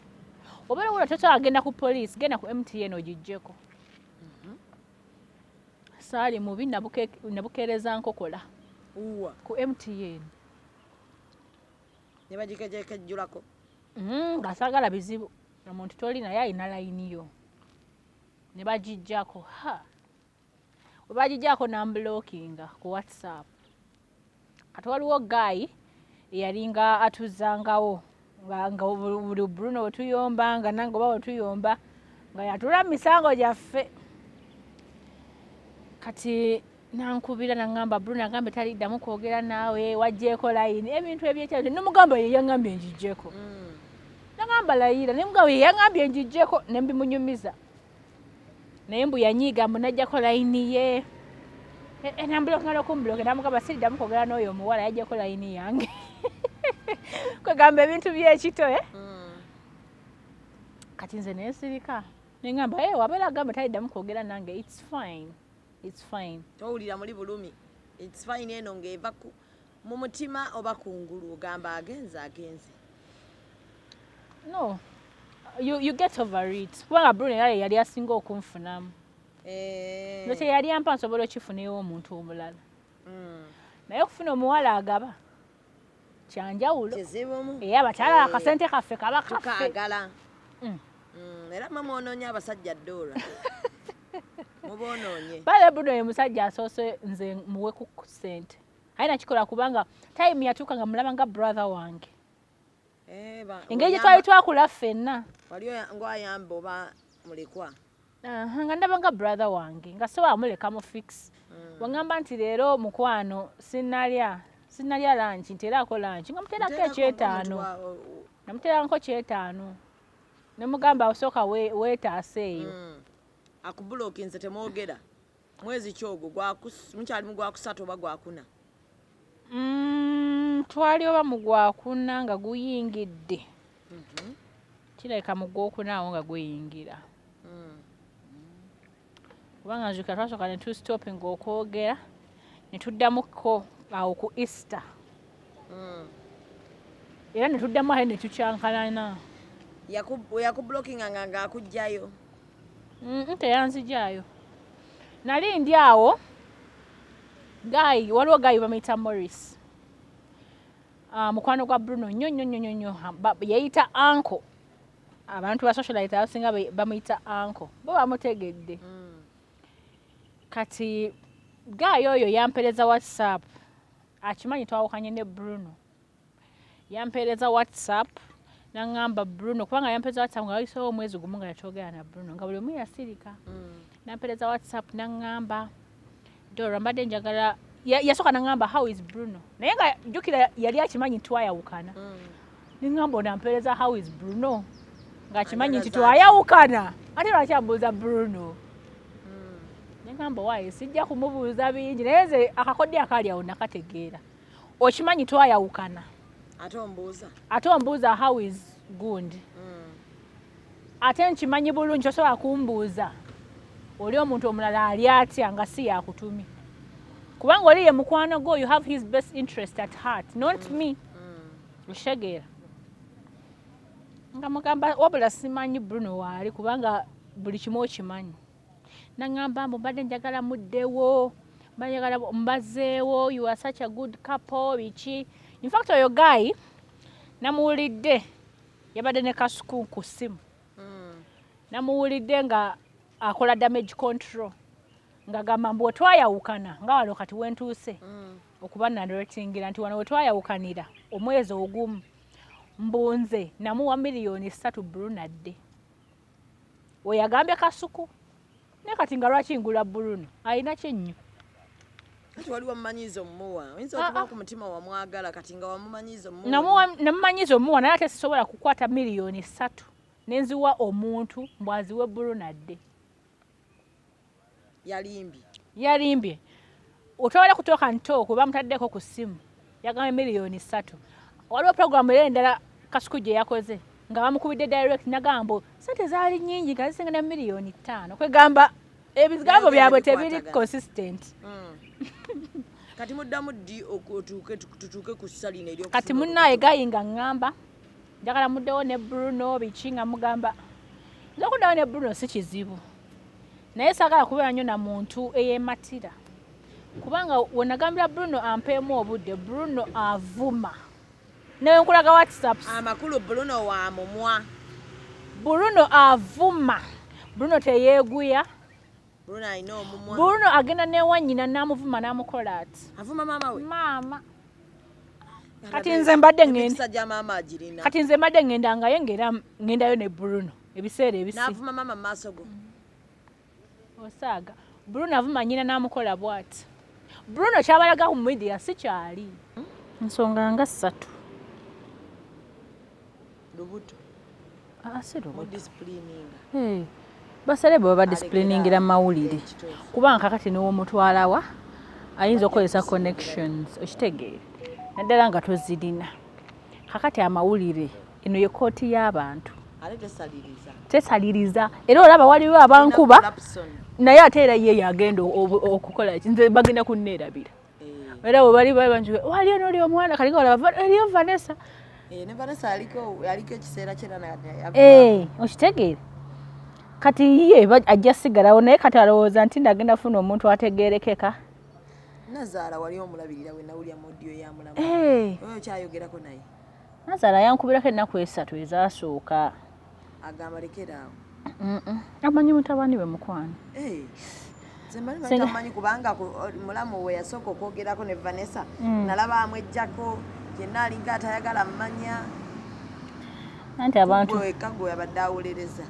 obeera owulira tosobola genda ku poliisi, genda ku MTN ogiggyeko. Saali mubi, nabukeereza nkokola. Uwa. Ku MTN. Ne bagikejekejjulako. Nga saagala bizibu, omuntu toli naye alina layini yo, ne bagiggyako. Ha, we bagiggyako namblockinga ku WhatsApp. Kati waliwo guy eyalinga atuzangawo nga buli Bruno wetuyomba, nga nange oba wetuyomba, nga yatula mu misango gyaffe. Kati nankubira naŋŋamba Bruno agambe taliddamu kwogera naawe, waggyeko layini, ebintu ebyekyalo. Nemugamba ye yaŋŋambye ngiggyeko. Nagamba layira, nemugamba ye yaŋŋambye ngiggyeko, ne mbimunyumiza, naye mbu yanyiiga, mbu najjako layini ye. Namblockinga n'okumblocka. Namugamba siriddamu kwogera n'oyo omuwala yaggyeko layini yange. Kwegamba ebintu byekito, eh? Kati nze nensirika neŋŋamba hey, wabeera agamba taliddamu kwogera nange, it's fine, it's fine. Towulira muli bulumi? It's fine eno ng'eva mu mutima oba kungulu ogamba agenze agenze? No, you get over it, kubanga Bruno era yali asinga okunfunamu. Nze kyeyali ampa nsobola okifuneyo omuntu omulala, naye okufuna omuwala agaba kyanjawulo. Kizibumu. Era abakyala akasente kaffe kaba kaffe. Tukaagala. Era mwe mwonoonye abasajja, Dora, muboonoonye. Bale Bruno ye musajja asoose nze muwe ku ssente, aye nakikola kubanga time yatuuka nga mulaba nga brother wange. Engeri gye twali twakula ffenna. Wali ng'ayamba oba mulekwa? Nga ndaba nga brother wange, nga sobola muleka mu fix. Wangamba nti leero mukwano sinnalya lunch, nteerako lunch, nga muteerako ekyetaano, namuteerako kyetaano, ne mugamba osooka weetaase eyo. Akublockinze, temwogera mwezi kyogwo mukyali mu gwakusatu oba gwakuna? Twali oba mu gwakuna nga guyingidde, kirabika mu gwokuna awo nga guyingira, kubanga nzijukira twasooka ne tustoppinga okwogera ne tuddamuko awo ku Easter, era ne tuddamu ate ne tukyankalana. Yakublockinga nga ng'akugjayo? Teyanzijaayo. Nali ndi awo, guy, waliwo guy bamuyita Morris, mukwano gwa Bruno nnyo nnyo nnyo nnyo nnyo. Yeeyita uncle. Abantu ba socialite abasinga bamuyita uncle, bo bamutegedde. Kati guy oyo yampeereza WhatsApp, akimanyi twawukanye ne Bruno. Yampeereza WhatsApp naŋŋamba Bruno, kubanga yampeereza WhatsApp nga wayiseewo omwezi gumu nga yatwogera na Bruno, nga buli omu yasirika. Nampeereza WhatsApp naŋŋamba, "Dora, mbadde njagala," yasooka naŋŋamba, "How is Bruno?" Naye nga jjukira yali akimanyi twayawukana. Neŋŋamba, ono ampeereza "How is Bruno" ng'akimanyi nti twayawukana, ate lwaki ambuuza Bruno? Neŋŋamba, waaye sijja kumubuuza bingi, naye nze akakodde akaali awo nakategeera. Okimanyi twayawukana, ate ombuuza? Ate ombuuza how is gundi. Ate nkimanyi bulungi tosobola kumbuuza oli omuntu omulala ali atya nga si yakutumye, kubanga oli ye mukwano gwo, you have his best interest at heart, not me. Okitegeera? Nga mugamba, wabula simanyi Bruno waali, kubanga buli kimu okimanyi. Naŋŋamba mbu mbadde njagala muddewo, mbadde njagala mbazeewo, you are such a good couple, biki. In fact oyo guy namuwulidde yabadde ne Kasuku ku ssimu. Namuwulidde nga akola damage control, ng'agamba mbu wetwayawukana nga wano kati wentuuse okuba naratingira nti wano wetwayawukanira omwezi ogumu, mbu nze namuwa 3 miliyoni Bruno adde. Weyagambye Kasuku. Naye kati nga lwaki ngula Bruno alina kyennyo? Kati wali wamumanyiiza omumuwa, oyinza okuba ku mutima wamwagala, kati nga wamumanyiiza omuwa. Namumanyiiza omuwa, naye ate sisobola kukwata 3 miliyoni nenziwa omuntu mbwaziwe Bruno adde. Yalimbye. Yalimbye. Otwala kutoka nto kuba mutaddeko ku ssimu yagambye 3 miliyoni. Waliwo programu era endala Kasuku gye yakoze nga bamukubidde direct, nagamba sente zaali nnyingi nga zisinga na 5 miliyoni. Kwegamba ebigambo byabwe tebiri consistent. Kati muddamu ddi tutuuke ku ssa lino? Kati munnaye guy nga ŋŋamba njagala muddewo ne Bruno biki, nga mugamba nza okuddawo ne Bruno si kizibu, naye saagala kubeera nnyo na muntu eyeematira, kubanga wenagambira Bruno ampeemu obudde, Bruno avuma newe nkulaga WhatsApp. Amakulu Bruno wa mumwa. Bruno avuma, Bruno teyeeguya. Bruno alina omumwa. Bruno agenda newannyina n'amuvuma n'amukola ati. Avuma maama we? Maama. Kati nze mbadde ngenda Emikisa gya maama agirina. Kati nze mbadde ngendangayo ngaera ngendayo ne Bruno ebiseera ebisi. N'avuma maama mu maaso go? Osaaga. Bruno avuma nnyina n'amukola bw'ati. Bruno kyabalaga ku media si kyali. Nsonga nga ssatu. Lubuto? Ah, si lubuto. Mudisciplininga? Hey, baceleb baba badiscipliningira mawulire, kubanga kakati niwomutwalawa ayinza okukozesa connections, okitegeere, naddala nga tozirina. Kakati amawulire eno ye kooti y'abantu. Ate tesaliriza. Tesaliriza, era olaba waliwo abankuba. Corruption. Naye ate era ye yagenda okukola ki, nze bagenda kunneerabira. Era bwe bali bangi waliyo noli omwana kalinga olaba eriyo Vanessa. Eh, ne Vanessa aliko ekiseera kye era Eh, okitegeera? Kati ye ajja sigalawo, naye kati alowooza nti ndagenda funa omuntu ategerekeka. Nazaala wali omulabirira, we nawulira mu audio ya mulamu. Eh, oyo kyayogerako naye? Nazaala yankubirako ennaku 3 ezasooka. Agamba lekeraawo? Amanyi mutabani we, mukwano. Eh, nze mmanyi tamanyi, kubanga mulamu we yasooka okwogerako ne Vanessa, nalaba amwejjako yenna, alinga atayagala mmanya. Anti abantu Gwe wekka gwe abadde awolereza.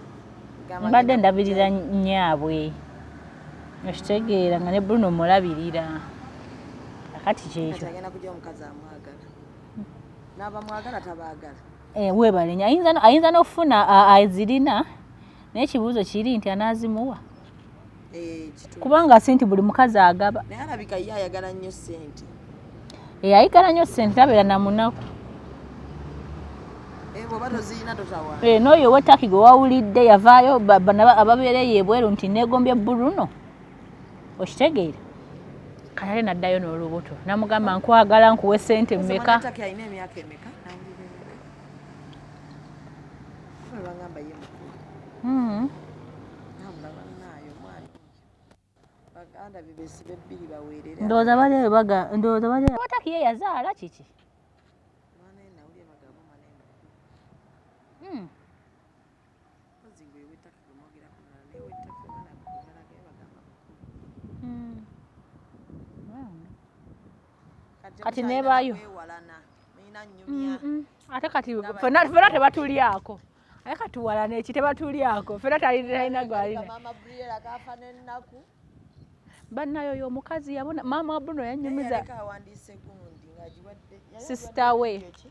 Gamba mbadde ngenda ndabirira kujjayo. nnyaabwe, okitegeera, nga ne Bruno mulabirira. Akati Kati kyekyo. agenda kujja omukazi amwagala, n'abamwagala tabaagala. Eh, weebale nnyo. Ayinza n'okufuna azirina, naye ekibuuzo kiri nti anaazimuwa? Eh, kituufu. Kubanga si nti buli mukazi agaba. Naye alabika ye ayagala nnyo ssente. Eh, ayagala nnyo ssente, tabeera na munaku. Eh, bw'oba tozirina totawaana. Eh, n'oyo ow'ettaki gwe wawulidde yavaayo ababeera eyo ebweru nti neegombye Bruno, okitegeera. Kati ate n'addayo n'olubuto, namugamba nkwagala nkuwe ssente mmeka. Taki alina emyaka emeka? Nawulira emeka? Kuba bagamba ye mukulu. Namulaba naayo omwana oyo. Baganda be beesiba ebbiri baweerere. Ndowooza bali eyo ndowooza bali eyo. Ow'ettaki ye yazaala kiki? Omwana we nawulira bagamba omwana we mukulu. Mpozi gwe ow'ettaka gwe mwogerako mulala, naye ow'ettaka omwana gwe bagamba mukulu. Kati Kati nebaayo. kwewalana. Mulina nnyumya. Ate kati ffenna tebatulyako. Ate kati walana eki tebatulyako. Ffenna talina gw'alina. Maama Briella kaafa n'ennaku. Bannayo oyo omukazi yabona maama wa Bruno yannyumiza. Naye yaleka awandiise gundi ng'agiwadde. Yali Sister agiwadde we. radio ki?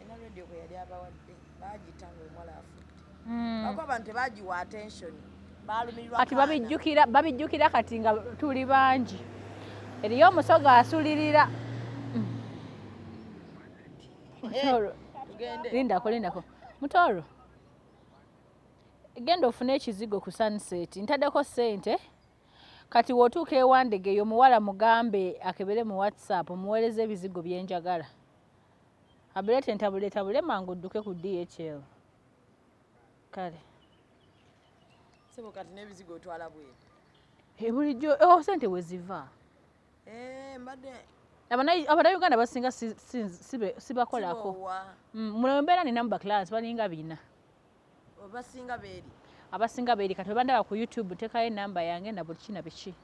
Alina radio kwe yali abawadde. Baagita ng'omuwala afudde. Lwakuba abantu tebaagiwa attention. Baalumirirwa Kati kaana. babijjukira kati nga tuli bangi. Eriyo omusoga asulirira. Mutoro. Tugende. Lindako, lindako. Mutoro. Genda ofune ekizigo ku Sunset. Ntaddeko ssente. Kati w'otuuka ewandege eyo omuwala mugambe akebere mu WhatsApp omuweereze ebizigo bye njagala. Abireete ntabule tabule mangu odduke ku DHL. Kale. Ssebo kati n'ebizigo otwala bweru. Bulijjo, oh, ssente we ziva. Mbadde Abannayuganda basinga sibakolako. Siboowa. Muno mbeera nina mu ba clients balinga bina. Abasinga beeri. Abasinga beeri kati bandaba ku YouTube ntekayo ennamba yange na buli kina biki.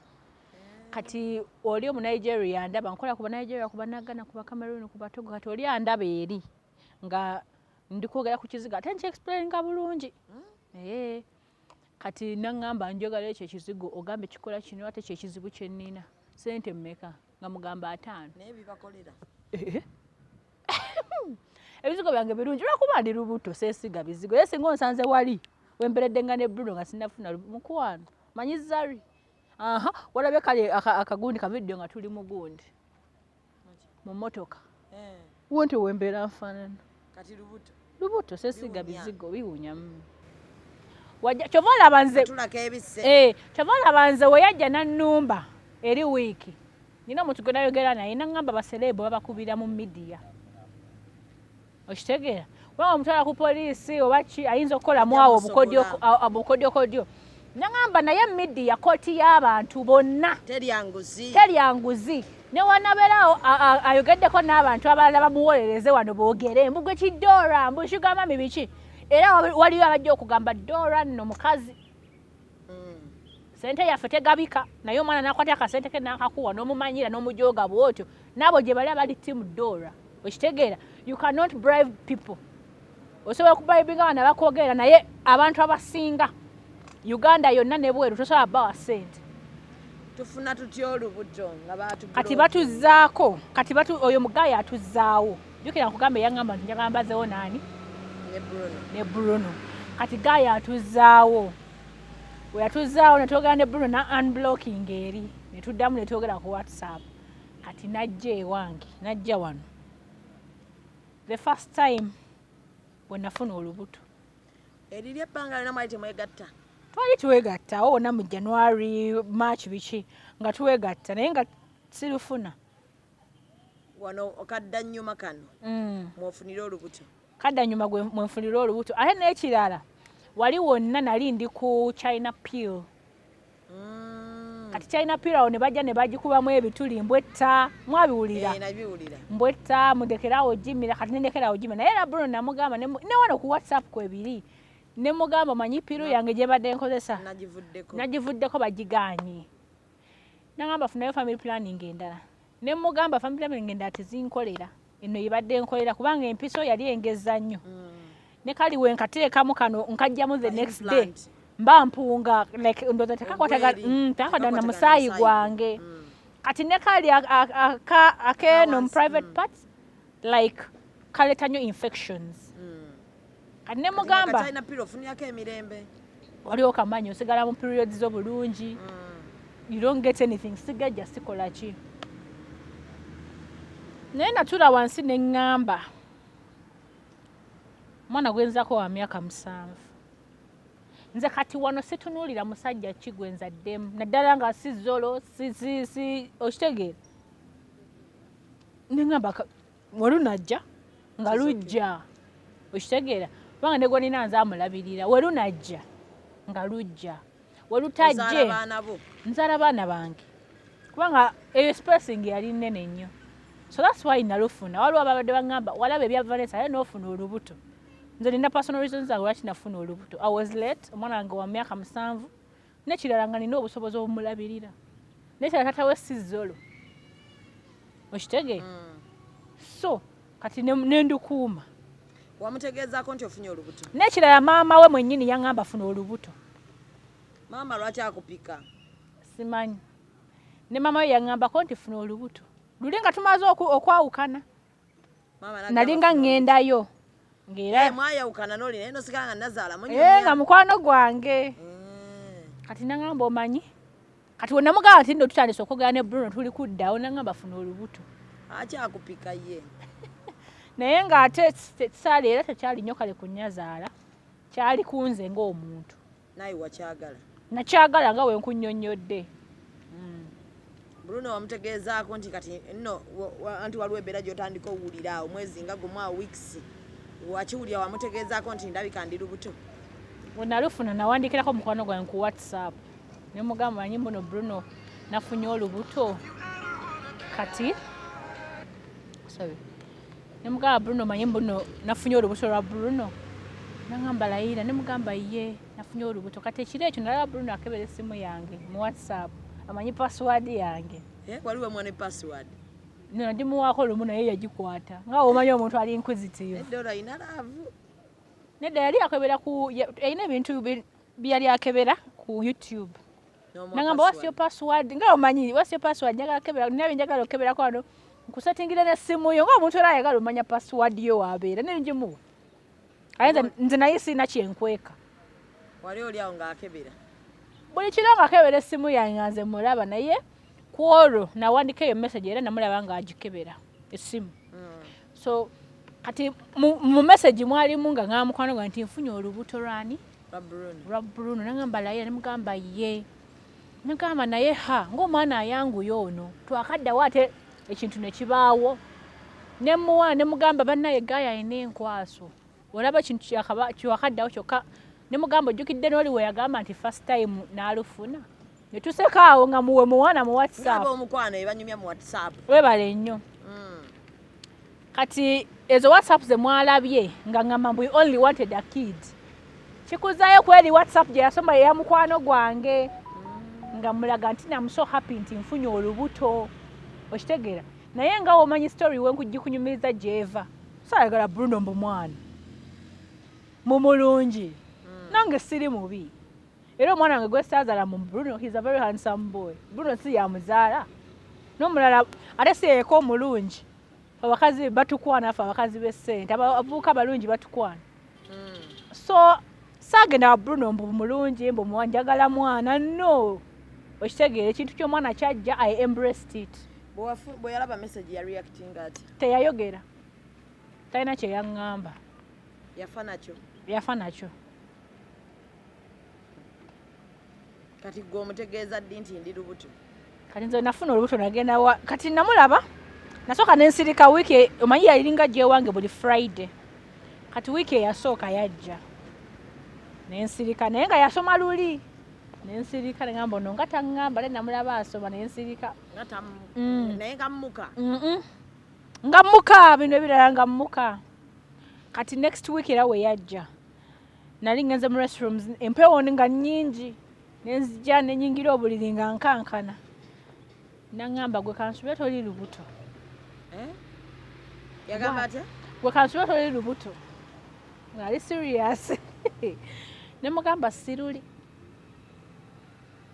Kati oli omu Nigeria ndaba nkola ku Banigeria, ku Bannagana, ku Bacameroon, ku Batogo, kati oli andaba eri nga ndi kwogera ku kizigo ate nkyexplaininga bulungi. Kati naŋŋamba njagala ekyo ekizigo ogambe kikola kino ate kyekizibu kye nnina. Ssente mmeka? Nga mugamba 5. Naye bibakolera. Ebizigo byange birungi lwakuba ndi lubuto seesiga bizigo. Naye singa onsanze wali wemberedde nga ne Bruno nga sinnafuna mukwano. Manyi Zari. Aha, walabye kale akagundi ka video nga tuli mu gundi. Mu mmotoka. Wonti wembeera nfaanana. Kati lubuto. Lubuto seesiga Biwunya. bizigo biwunya. Wajja kyova olaba nze. Tulako ebisse. Kyova olaba nze we yajja n'annumba eri wiiki. Nina omuntu gwe nayogera naye n'aŋŋamba basereebu babakubira mu media. Okitegeera? Kubanga omutwala ku poliisi oba ki ayinza okukolamu Ajja awo musobola. obukodyokodyo. N'aŋŋamba naye media kkooti y'abantu bonna. Terya nguzi. Terya nguzi. Ne wanabeerawo ayogeddeko n'abantu abalala bamuwolereze wano boogere mbu gwe ki Dora, mbu Sugar Mummy biki. Era waliyo abajja okugamba Dora nno mukazi. Ssente yaffe tegabika, naye omwana n'akwata akasente ke n'akakuwa n'omumanyira n'omujooga bw'otyo. N'abo gye bali abali team Dora. Okitegeera? You cannot bribe people. Osobola okubribinga bano abakwogera naye abantu abasinga Uganda yonna ne bweru tosobola bawa ssente. Tufuna tutya olubuto nga baatugula Kati olubuto? batuzzaako, kati oyo mugayi atuzaawo. Jjukira nkugamba eyaŋŋamba nti njagala mbazeewo naani? Ne Bruno. Ne Bruno. Kati gayi atuzaawo. Bwe yatuzaawo ne twogera ne Bruno na unblocking eri. Ne tuddamu ne twogera ku WhatsApp. Kati n'ajja ewange, n'ajja wano. The first time bwe nafuna olubuto. Eriri ebbanga lyonna mwali temwegatta? Twali twegatta awo wonna mu January, March biki nga twegatta naye nga sirufuna. Wano okadda nnyuma kano mwofunire olubuto. Kadda nnyuma gwe mwenfunire olubuto. Ate n'ekirala wali wonna nali ndi ku China Pill. Kati China Pill awo ne bajja ne bagikubamu ebituli mbwetta, mwabiwulira? Nabiwulira. Mbwetta, mudekeraawo gimira, kati ne ndekeraawo gimira. Naye era Bruno namugamba, ne wano ku WhatsApp kwebiri. Ne mugamba omanyi piru yange gye badde nkozesa. Nagivuddeko. Nagivuddeko bagigaanye. Nangamba funayo family planning endala. Ne mugamba family planning endala tezinkolera. Eno yebadde nkolera kubanga empiso yali engeza nnyo. Ne kali we nkateekamu kano nkajjamu the next day mba mpunga, like ndowooza tekakwatagana na musaayi gwange. Kati ne kali akeeno mu private parts, like kaleeta nnyo infections. Kati ne mugamba waliwo kamanyi osigala mu periods zo bulungi, you don't get anything, sigajja sikola ki. Naye natula wansi ne ŋŋamba omwana gwenzako wa myaka 7, nze kati wano situnuulira musajja ki gwe nzaddemu, naddala nga si zolo si okitegeera. Ne ŋŋamba welunajja nga lujja, okitegeera, kubanga ne gwe nina nze amulabirira. Welunajja nga lujja, welutajje nzaala baana bange, kubanga eyo spacing yali nnene nnyo. So that's why nalufuna. Waliwo ababadde baŋŋamba walaba ebya Vanessa naye n'ofuna olubuto. Nze nina personal reasons zange lwaki nafuna olubuto. I was late, omwana wange wa myaka 7, nekirala nga nina obusobozi obumulabirira, nekirala tata we si zolo, okitegeera. So kati nendukuuma. Wamutegeezaako nti ofunye olubuto? Nekirala maama we mwennyini yaŋŋamba funa olubuto. Maama lwaki akupika? Simanyi. Ne maama we yaŋŋambako nti funa olubuto luli nga tumaze okwawukana. Nalinga ŋŋendayo. Ng'era mwayawukana noli naye nosigala nga nazaala. Nga mukwano gwange. Kati naŋŋamba omanyi kati we namugamba nti nno tutandise okwogera ne Bruno tuli kuddawo, naŋŋamba funa olubuto. Akyakupika ye. Naye ng'ate saali era tekyali nnyo kale kunnyazaala, kyali kunze ng'omuntu. Naye wakyagala? Nakyagala nga wenkunnyonnyodde. Bruno wamutegeezaako nti kati nno anti waliwo embeera gy'otandika owulira omwezi nga gumu awo weeks wakiwulira, wamutegeezaako nti ndabika ndi lubuto? We nalufuna nawandikirako mukwano gwange ku WhatsApp ne mugamba manyi mbuno Bruno nafunye olubuto. Kati sorry, ne mugamba Bruno manyi mbuno nafunye olubuto lwa Bruno. Nagamba layira, ne mugamba ye nafunye olubuto. Kati ekiro ekyo nalaba Bruno akebera essimu yange mu WhatsApp, amanyi password yange. Eh, waliwo mwana password? No, ndimuwaako lumu naye yagikwata nga omanyi omuntu ali inquisitive. Edda olwo alina love. Nedda, yali akebera ku yalina ebintu byali akebera ku YouTube. Nagamba what's your password, nga omanyi what's your password, njagala kebera nina bye njagala okukeberako wano, nkusetingira n'essimu yo, ng'omuntu era ayagala omanya password yo waabeera nengimuwa. Aye nze naye sirina kyenkweka. Wali oli awo ng'akebera? Buli kiro ng'akebera essimu yange nga nze mulaba, naye ku olwo nawandika eyo message era namulaba ng'agikebera essimu. So kati mu message mwalimu nga ngamba mukwano gwange nti nfunye olubuto lwani? Lwa Bruno. Lwa Bruno. Nagamba layira, nemugamba ye, negamba naye ha ng'omwana ayanguye ono twakaddawo ate ekintu ne kibaawo. Nemuwa nemugamba bannaye gaaya alina enkwaso, olaba ekintu kyakaddawo kyokka. Nemugamba ojjukidde n'oli we yagamba nti first time n'alufuna, ne tusekaawo nga muwe muwana mu WhatsApp. Ng'aba omukwano ebanyumya mu WhatsApp. Webale nnyo. Kati ezo WhatsApp ze mwalabye nga ngamba mbu we only wanted a kid, kikuzaayo kweri WhatsApp gye yasoma eya mukwano gwange nga mulaga nti I'm so happy nti nfunye olubuto, okitegeera. Naye nga womanyi story wenkugikunyumiriza gyeva, saayagala Bruno mbu mwana mumulungi, nange siri mubi, era omwana wange gwe saazaala mu Bruno, he's a very handsome boy. Bruno si yamuzaala n'omulala ate si yeyeka omulungi. Abakazi batukwana ffe, abakazi b'essente, abavubuka balungi batukwana. So saagenda wa Bruno mbu mulungi mbu njagala mwana, no, okitegeera ekintu ky'omwana kyajja, I embraced it. Bwe yalaba message ya reacting ati? Teyayogera, talina kye yaŋŋamba. Yafa nakyo? Yafa nakyo. Kati gwe omutegeeza ddi nti ndi lubuto? Kati nze nafuna olubuto nagenda wa, kati namulaba nasooka nensirika wiiki, omanyi yalinga gyewange buli Friday. Kati wiiki eyasooka yajja nensirika, naye nga yasoma luli nensirika, negamba ono nga taŋŋamba, naye namulaba asoma nensirika. Naye nga mmuka? Nga mmuka, bino ebirala nga mmuka. Kati next week era we yajja nali ngenze mu restrooms, empewo nga nnyingi, nenzija nenyingira obuliri nga nkankana, naŋŋamba gwe kansube toli lubuto. Eh? Yagamba atya? Gwe kansube toli lubuto. Ali serious. Ne mugamba siruli.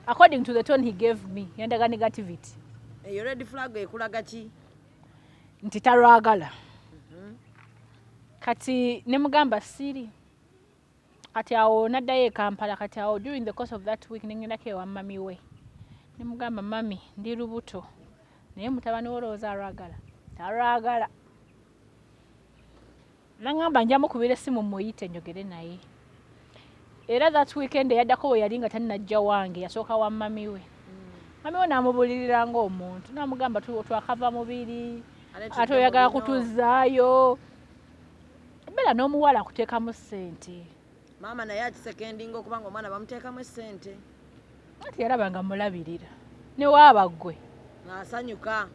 According to the tone he gave me, yandaga negativity. Eyo red flag ekulaga ki? Nti talwagala. Kati ne mugamba siri. Kati awo naddayo e Kampala. Kati awo during the course of that week nengendako ewa mami we. Ne mugamba, "Mami, ndi lubuto, naye mutabani we olowooza alwagala?" Talwagala. Naŋŋamba nja mukubira essimu muyite njogere naye. Era that weekend eyaddako bwe yali nga tannajja wange, yasooka wa mami we. Mami we n'amubulirira ng'omuntu, n'amugamba, "Twakava mubiri, ate oyagala kutuzzaayo." Beera n'omuwala akuteekamu ssente. Maama naye akisekendinga okuba nga omwana bamuteekamu essente. Ati yalaba nga mulabirira, ne waaba ggwe. Ng'asanyuka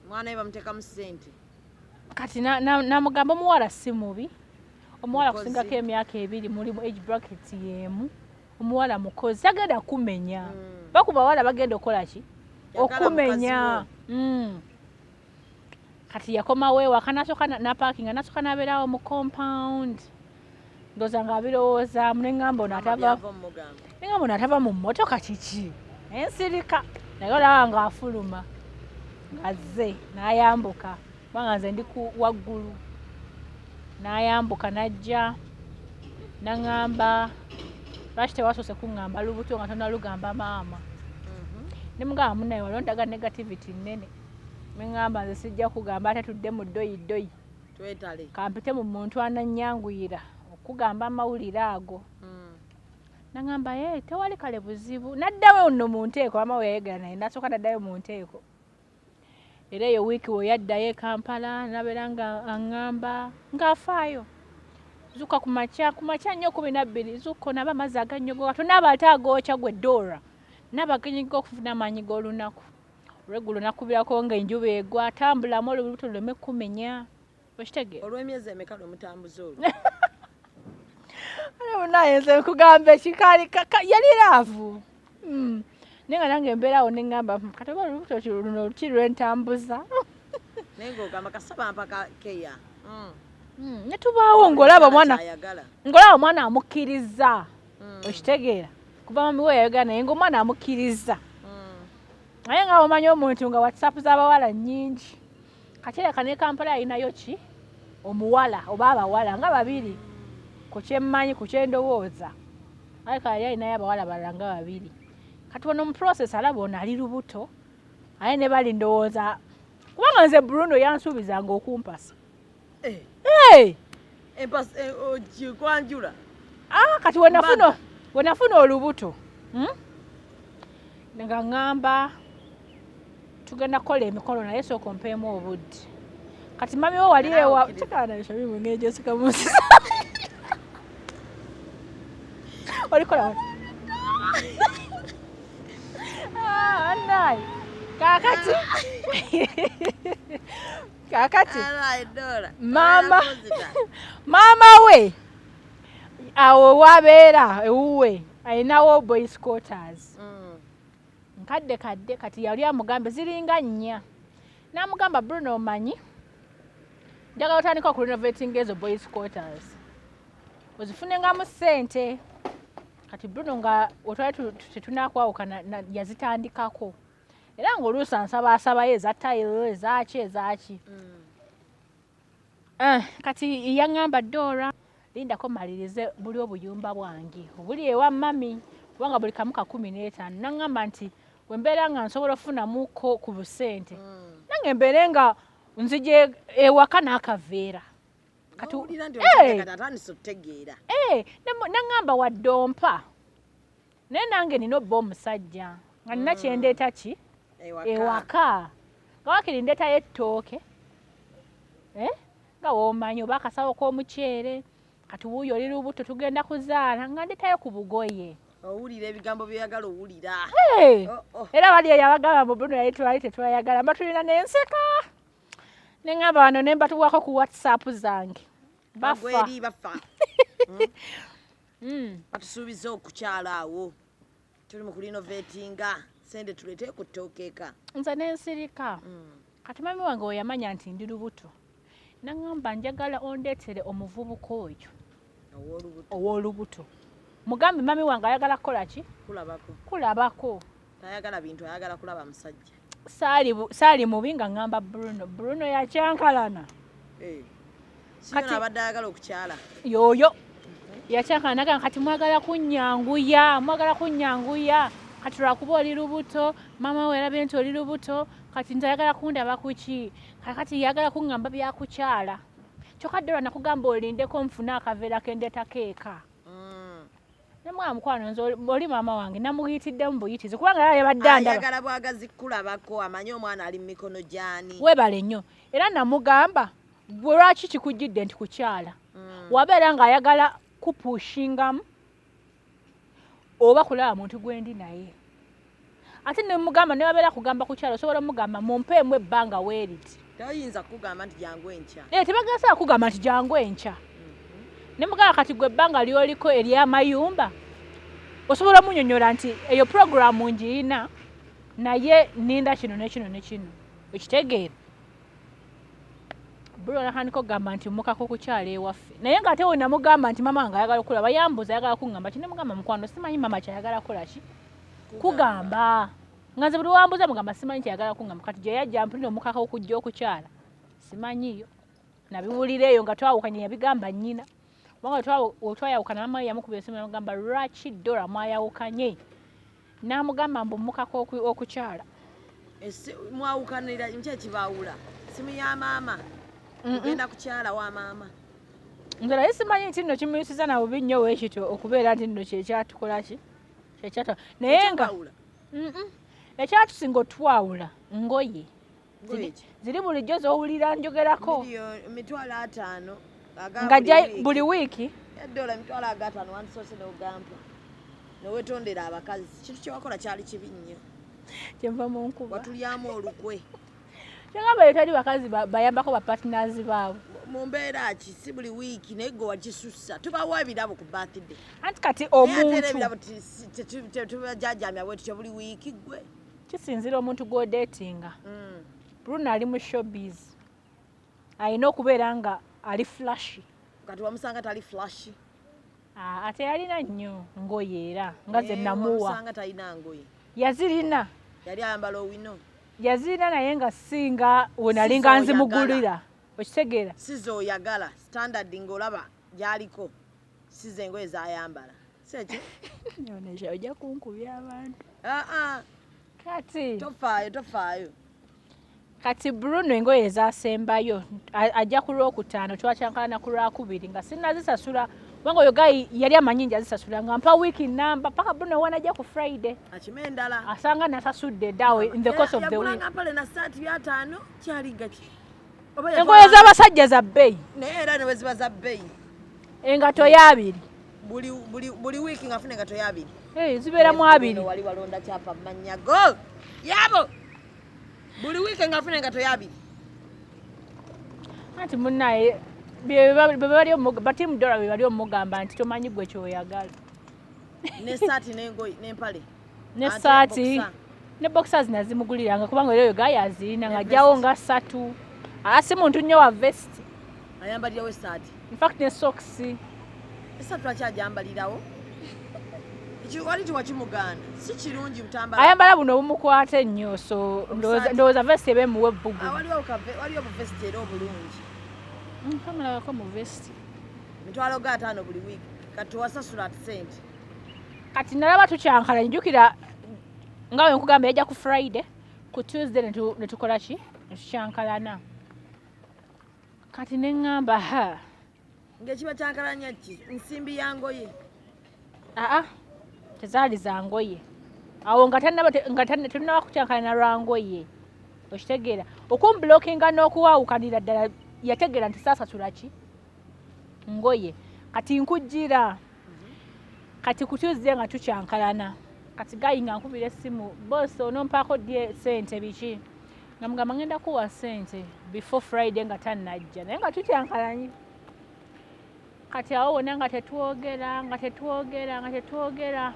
omwana we bamuteekamu ssente. Kati namugamba omuwala si mubi, omuwala Mukozi. kusingako emyaka 2, muli mu age bracket y'emu, omuwala mukozi, tagenda kumenya. Bakuba bawala bagenda okukola ki? Yagala. Okumenya. Kati yakomawo ewaka, nasooka napaakinga, nasooka nabeerawo mu compound, ndowooza ng'abirowoozaamu. Neŋŋamba ono Maama atava byava omugamba. Neŋŋamba ono atava mu mmotoka kiki? Nensirika, naye olaba ng'afuluma ng'azze n'ayambuka, kubanga nze ndi ku waggulu, n'ayambuka n'ajja n'aŋŋamba, "Lwaki tewasoose kuŋŋamba lubuto nga tonalugamba maama?" Ne mugamba, "Munnaye, waliwo ndaga negativity nnene." Neŋŋamba nze sijja kugamba, ate tudde mu ddoyi ddoyi. Twetale. Kampite mu muntu anannyanguyira okugamba amawulire ago. Naŋŋamba, "Ye tewali kale buzibu." Naddayo nno mu nteeko, mama we yayogera naye, nasooka naddayo mu nteeko. Era eyo wiiki we yaddayo e Kampala, nabeera nga aŋŋamba ng'afaayo, "Zuuka ku makya, ku makya nnyo, 12, zuuka onaaba amazzi agannyogoga, tonaaba ate agookya gwe Dora, naaba aganyogoga okufuna amaanyi g'olunaku olweggulo." Nakubirako ng'enjuba egwa, "Tambulamu olubuto luleme kumenya." Okitegeera? Olw'emyezi emeka lwe mutambuza olwo? Naye nze nkugamba ekikaali yali love. Naye nga nange embeerawo neŋŋamba, kati oba olubuto luno ki lwentambuza?" Naye ng'ogamba kasaba mpaka keya. Ne tubaawo ng'olaba omwana, Kyayagala. ng'olaba omwana amukkiriza. Okitegeera? Kuva mami we yayogera naye ng'omwana amukkiriza. Naye nga omanyi omuntu nga WhatsApp z'abawala nnyingi. Kakyereka ne Kampala yalinayo ki omuwala oba abawala nga babiri, ku kyemmanyi, ku kyendowooza, aleka yali alinayo abawala balala nga babiri. Kati wano mu process alaba ono ali lubuto, aye ne bali ndowooza, kubanga nze Bruno yansuubizanga okumpasa. Eh, Hey! Okwanjula. Ah, kati wenafuna olubuto, Nga ŋŋamba tugenda kukola emikolo, naye sooka ompeemu obudde. Kati mami we wali Era ewa okkiriza. Tekana Shamimu ng'egyoseka mu nsi. Olikola. Ah, annaye. Kaakati Dora. Maama we awo wabeera ewuwe alinawo boys quarters nkadde kadde. Kati yali amugambe ziringa nnya, n'amugamba, "Bruno, omanyi njagala otandika okurenovatinga ezo boys quarters, ozifunengamu ssente." Kati Bruno nga wetwali tetunakwawukana yazitandikako, era ng'oluusi ansaba asabayo eza tile, ezaki ezaki. Eh, kati yaŋŋamba, "Dora, lindako malirize buli obuyumba bwange obuli ewa mami, kubanga buli kamu ka 15." Naŋŋamba nti wembeera nga nsobola okufunamuko ku busente, nange mbeere nga nzija ewaka n'akaveera. Kati Owulira nti Eh! omusajja kati atandise okutegeera. Eh, naŋŋamba wadde ompa, naye nange nina obba omusajja nga nina kyendeeta ki ewaka. Ewaka, nga wakiri ndeetayo ettooke, eh? Nga woomanyi oba akasawo k'omuceere. Kati wuuyo oli lubuto, tugenda kuzaala, nga ndeetayo ku bugoye. Owulira ebigambo byoyagala owulira. Hey! Oh, oh. Era bali eyo abagamba mu Bruno yali twali tetwayagala, mba tulina nenseka, neŋŋamba wano ne mbatuwako ku WhatsApp zange bafa. Bagweri bafa. Batusuubiza okukyala awo tuli mu kurenovatinga, sente tuleete ku ttooka eka. Nze nensirika. Kati mami wange we yamanya nti ndi lubuto, naŋŋamba, "Njagala ondeetere omuvubuka oyo." Ow'olubuto. Mugambe mami wange ayagala kukola ki? Kulabako. Kulabako. Tayagala bintu, ayagala kulaba musajja. Saali mubi nga ŋŋamba Bruno. Bruno yakyankalana. Eh. Kati abadde ayagala okukyala. Yoyo. Yakyankalana nagamba kati mwagala kunnyanguya, mwagala kunnyanguya. Kati lwakuba oli lubuto, maama we yalabye nti oli lubuto, kati nze ayagala kundaba ku ki? Kati yagala kuŋŋamba bya kukyala. Kyokka Dora nakugamba olindeko nfune akaveera ke ndeetako eka. Namugamba mukwano nze oli maama wange namuyitiddemu buyitizi kubanga yali yabadde andaba. Ayagala bwagazi kukulabako amanye omwana ali mu mikono gy'ani. Weebale nnyo. Era namugamba gwe lwaki kikujjidde nti kukyala. Wabeera ng'ayagala kupushingamu oba kulaba muntu gwendi naye. Ate ne mugamba ne wabeera kugamba kukyala osobola omugamba mumpeemu ebbanga weeriti. Tayinza kukugamba nti jangu enkya. Eh, tebagasa kugamba nti jangu enkya. Ne mugamba kati gwe ebbanga ly'oliko ery'amayumba osobola omunyonyola nti eyo puroguramu ngiyina naye nninda kino ne kino ne kino okitegeera. Bruno natandika okugamba nti mukaka okukyala ewaffe naye ng'ate we namugamba nti maama wange ayagala okulaba yambuuza ayagala kuŋŋamba ki ne mugamba mukwano simanyi maama ky'ayagala kukola ki kugamba nga nze buli wambuuza mugamba simanyi ky'ayagala kuŋŋamba kati gye yajja mpulira omukaka okujja okukyala simanyiyo nabiwulira eyo nga twawukanye yabigamba nnyina kubanga wetwayawukana maama we yamukubira esimu namugamba lwaki Dora mwayawukanye n'amugamba mbu mukaka okukyala. Mwawukanira nki ekibaawula? Simu ya maama kugenda kukyala wa maama. Nze naye simanyi nti nno kimuyisiza na bubi nnyo weekityo okubeera nti nno kyekyatukola ki kyekyatwa naye nga ekyatusinga otwawula ngoye ziri bulijjo z'owulira njogerako emitwalo ataano nga buli wiiki edola emitwalo agataano wandisoose n'ogampa newetondera abakazi kintu kyewakola kyali kibi nnyo kyenva mu nkuba watulyamu olukwe kyagamba tali bakazi bayambako ba partners baabwe mu mbeera ki si buli wiiki naye gwe wakisussa tubawa ebirabo ku birthday anti kati omuntu ebirabo tubajajamya bwe tutyo buli wiiki gwe kisinzira omuntu gw'odeetinga. Bruno ali mu showbiz alina okubeera nga ali flashy. Kati wamusanga tali flashy. Ate yalina nnyo ngoye era nga ze namuwa. Wamusanga talina ngoye. Yazirina. Yali ayambala owino. Yazirina naye nga singa we nali nga nzimugulira. Okitegeera? Si z'oyagala standard ng'olaba gy'aliko si ze ngoye z'ayambala. Si ekyo? Onesha ojja kunkubya abantu. Kati tofaayo tofaayo. Kati Bruno engoye ezasembayo ajja ku lwokutaano twakyankalana ku lwakubiri nga sinnazisasula kubanga oyo guy yali amanyi nti azisasula nga mpa wiiki nnamba paka Bruno wanajja ku Friday akime endala asanga nasasudde dda in the course of the week. Yagulanga mpale na saati byataano kyalinga ki? Engoye z'abasajja za bbeeyi. Naye era ne bwe ziba za bbeeyi. Engato y'abiri. Buli wiiki ng'afuna engato y'abiri. Zibeera mu abiri. Wali walonda kyapa mannya go. Yabo. Buli wiiki ng'afuna engato y'abiri. Anti munnaye batiimu Dora be bali omugamba nti tomanyi gwe ky'oyagala. N'essaati n'engoye n'empale. N'essaati ne boxers nazimuguliranga kubanga era oyo guy azirina ng'ajjawo nga ssatu. Si muntu nnyo wa vest. Ayambalirawo essaati. In fact ne socks. Essaati lwaki agyambalirawo? Wali tiwakimugaana. Si kirungi butambala. Ayambala buno obumukwata ennyo so ndowooza vest eba emuwa ebbugumu. Waliwo obuvest era obulungi. Kamulabako mu vest. Mitwalo ga ataano buli wiiki. Kati wasasula ati ssente. Kati nalaba tukyankala njukira nga bwe nkugamba yajja ku Friday ku Tuesday ne tukola ki ne tukyankalana. Kati ne ŋŋamba ha. Ng'ekiba kyankalanya ki? Nsimbi ya ngoye. Aa tezaali za ngoye. Awo nga tetunnaba kukyankalana lwa ngoye. Okitegeera. Okumbulokinga n'okuwawukanira ddala yategeera nti saasasula ki? Ngoye. Kati nkujjira. Kati ku Tuesday nga tukyankalana. Kati guy nga nkubira essimu, boss onompaako ddi ssente biki? Nga mugamba ngenda kuwa ssente before Friday nga tannajja naye nga tukyankalanye. Kati awo wonna nga tetwogera nga tetwogera nga tetwogera.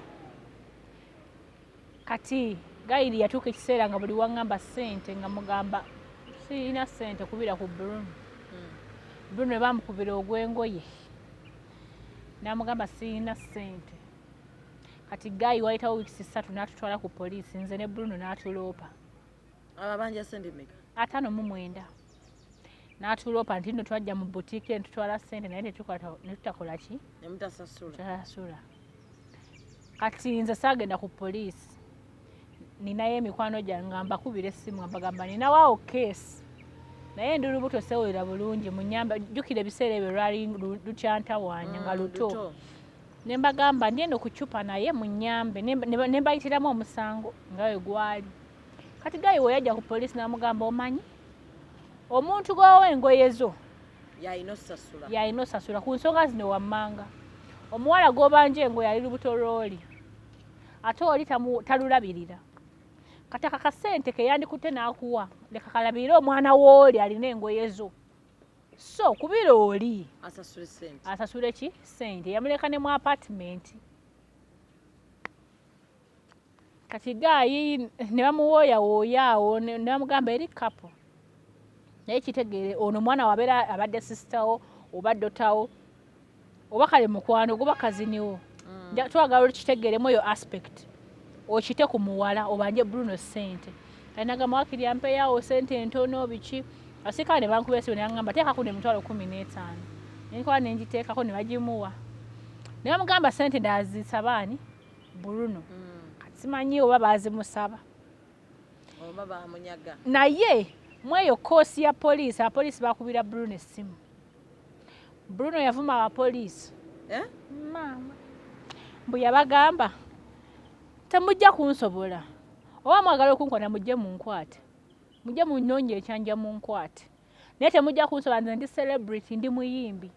Kati guy yatuuka ekiseera nga buli waŋŋamba ssente nga mugamba sirina ssente kubira ku Bruno. Bruno bamukubira ogw'engoye. N'amugamba sirina ssente. Kati guy wayitawo wiikisi 3 n'atutwala ku poliisi, nze ne Bruno, n'atuloopa. Ababanja sente meka? 59. N'atuloopa nti nno twajja mu boutique ne tutwala ssente, naye ne tutakola ki? Nemutasasula. Tutasasula. Kati nze saagenda ku poliisi, ninayo emikwano gyange nga mbakubira essimu nga mbagamba ninawaawo case, naye ndi lubuto, sewulira bulungi, munyamba. Jjukira ebiseera ebyo lwali lukyantawaanya nga luto. Ne mbagamba ndi eno ku cupa, naye munyambe. Ne mbayitiramu omusango nga we gwali. Kati guy we yajja ku poliisi n'amugamba, omanyi omuntu gwowa engoye zo yalina osasula. Yalina osasula ku nsonga zino wammanga. Omuwala gw'obanja engoye ali lubuto lw'oli, ate oli talulabirira. Kati aka kasente ke yandikutte n'akuwa, leka kalabirire omwana w'oli alina engoye zo, so kubira oli asasule sente. Asasule ki? Sente. Yamuleka ne mu apartment. Kati guy ne bamuwooyawooya awo, ne bamugamba eri couple, naye kitegeere ono omwana wabeera abadde sister wo oba daughter wo oba kale mukwano guba cousin wo. Twagala olukitegeeremu eyo aspect, okite ku muwala obanje Bruno sente. Kati nagamba wakiri ampeyawo sente entono biki. Asika ne bankuba esimu ne baŋŋamba teekako ne 15,000. Nenkola ne ngiteekako ne bagimuwa, ne bamugamba sente ndazisaba ani? Bruno. Kati simanyi oba baazimusaba oba bamunyaga. Naye mweyo koosi ya poliisi, abapoliisi bakubira Bruno essimu. Bruno yavuma abapoliisi. Eh? Maama mbu yabagamba temujja kunsobola, oba mwagala okunkwana mujje munkwate, mujje munnoonye ekyanja munkwate, naye temujja kunsobola. Nze ndi celebrity, ndi muyimbi,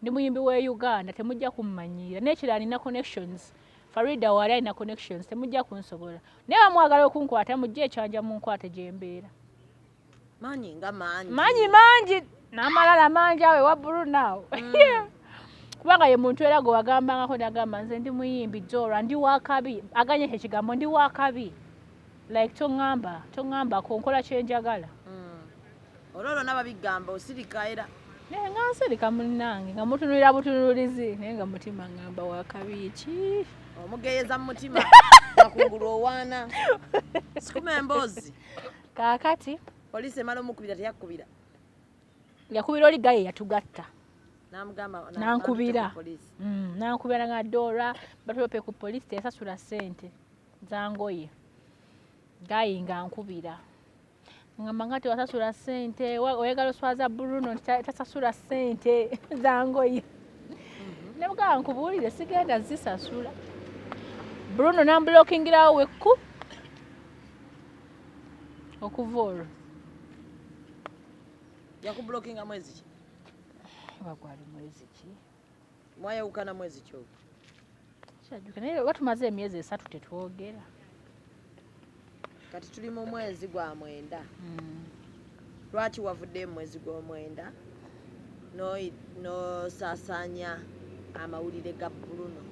ndi muyimbi wa Uganda, temujja kummanyiira. N'ekirala nina connections, Farida wali alina connections, temujja kunsobola, naye bamwagala okunkwata mujje ekyanja munkwate gyembeera. Maanyi nga mangi. Manyi mangi n'amalala mangi awo ewa Bruno awo, kubanga ye muntu era gwe wagambangako nagamba nze ndi muyimbi Dora, ndi wakabi, aganye ekyo ekigambo, ndi wakabi, like toŋŋamba, toŋŋambako, nkola kyenjagala. Olwo lwonna babigamba osirika era? Naye nga nsirika munnange, nga mutunulira butunulizi, naye nga mutima ŋŋamba wakabi ki. Omugeyeza mu mutima, makungulu owaana sikuma emboozi. Kaakati Poliisi emala omukubira, teyakubira? Yakubira oli guy yatugatta. Namugamba Nankubira. namuteka ku poliisi. Nankubira nga Dora batulope ku poliisi, teyasasula ssente zangoye. Guy nga nkubira ngamba nga tewasasula ssente, oyagala oswaza Bruno nti tasasula ssente zangoye. Nemugamba nkubuulire, sigenda zisasula. Bruno nambulokingirawo wekku okuva olwo. Yakubulokinga mwezi ki? Oba gwali mwezi ki? Mwayawukana mwezi ki ogwo? Kyajjuka, naye oba tumaze emyezi 3 tetwogera. Kati tuli mu mwezi gwa 9. Lwaki wavuddeyo mu mwezi gw'omwenda n'osaasaanya amawulire ga Bruno?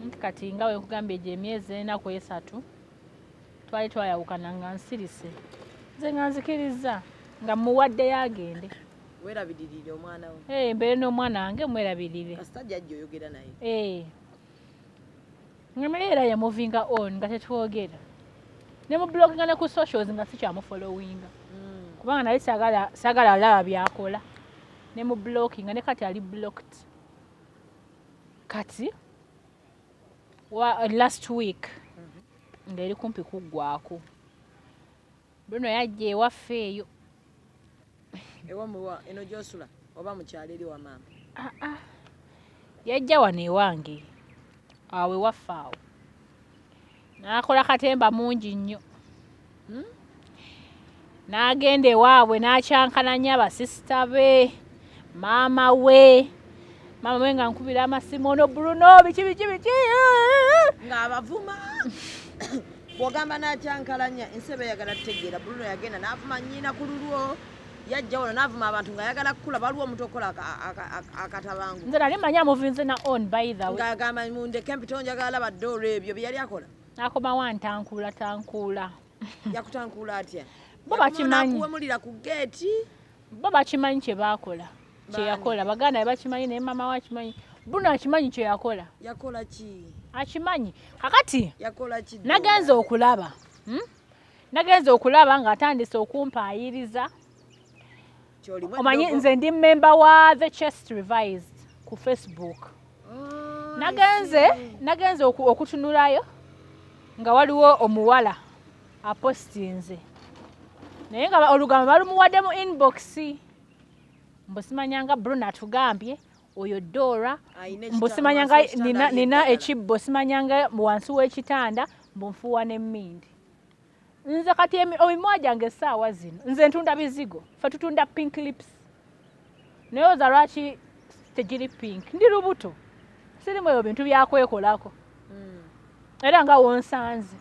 Nti kati nga wekugambye egyo emyezi 4 ku 3 twali twayawukana, nga nsirise, nze nga nzikiriza nga muwaddeyo agende. Weerabiririre omwana we. Eh, mbeere n'omwana wange, mwerabirire. Kasita jjajja oyogera naye. Eh. Nga naye era yamovinga on, nga tetwogera, ne mublockinga ne ku socials, nga sikyamufollowinga, kubanga naye saagala alaba byakola, ne mublockinga, ne kati ali blocked. Kati wa last week ng'eri kumpi kuggwako, Bruno yajja ewaffe eyo. Ewamuwa eno gyosula oba mukyalo eri wa maama? Ah, ah. Yajja wano ewange awo ewaffe awo, n'akola katemba mungi nnyo. N'agenda ewaabwe n'akyankalanya basisita be, maama we, maama we nga nkubira amasimu, ono Bruno biki biki biki. Ng'abavuma. Bw'ogamba n'akyankalanya ensi eba eyagala tutegeera. Bruno yagenda n'avuma nnyina ku lulwo, yajja wano n'avuma abantu ng'ayagala kukula, waliwo omuntu okukola akatabangu. Nze nali manyi amuvinze na on, by the way. Ng'agamba mundeke mpitewo, njagala laba Dora, ebyo bye yali akola. N'akomawo antankuula tankuula. Yakutankuula atya? Bo bakimanyi. Nakuwemulira ku geeti? Bo bakimanyi kye baakola. Kyeyakola baganda be bakimanyi, naye maama we akimanyi, Bruno akimanyi kyeyakola. Yakola ki? Akimanyi kakati. Yakola ki? Nagenze okulaba, Nagenze okulaba ng'atandise okumpaayiriza. Kyolimu. Omanyi Eddogo. nze ndi member wa The Chest Revised ku Facebook. Oh, I Nagenze see. nagenze okutunulayo nga waliwo omuwala apostinze, naye nga olugambo balumuwadde mu inbox, mbu simanyanga Bruno atugambye oyo Dora, Ayina mbu simanyanga wansi w'ekitanda nina, ali nina eddagala. Ekibbo simanyanga wansi w'ekitanda, mbu nfuuwa n'emmindi. Nze kati emimwa gyange essaawa zino, nze ntunda bizigo, ffe tutunda pink lips, naye oza lwaki tegiri pink? Ndi lubuto, sirimu ebyo bintu byakwekolako. Era nga wonsanze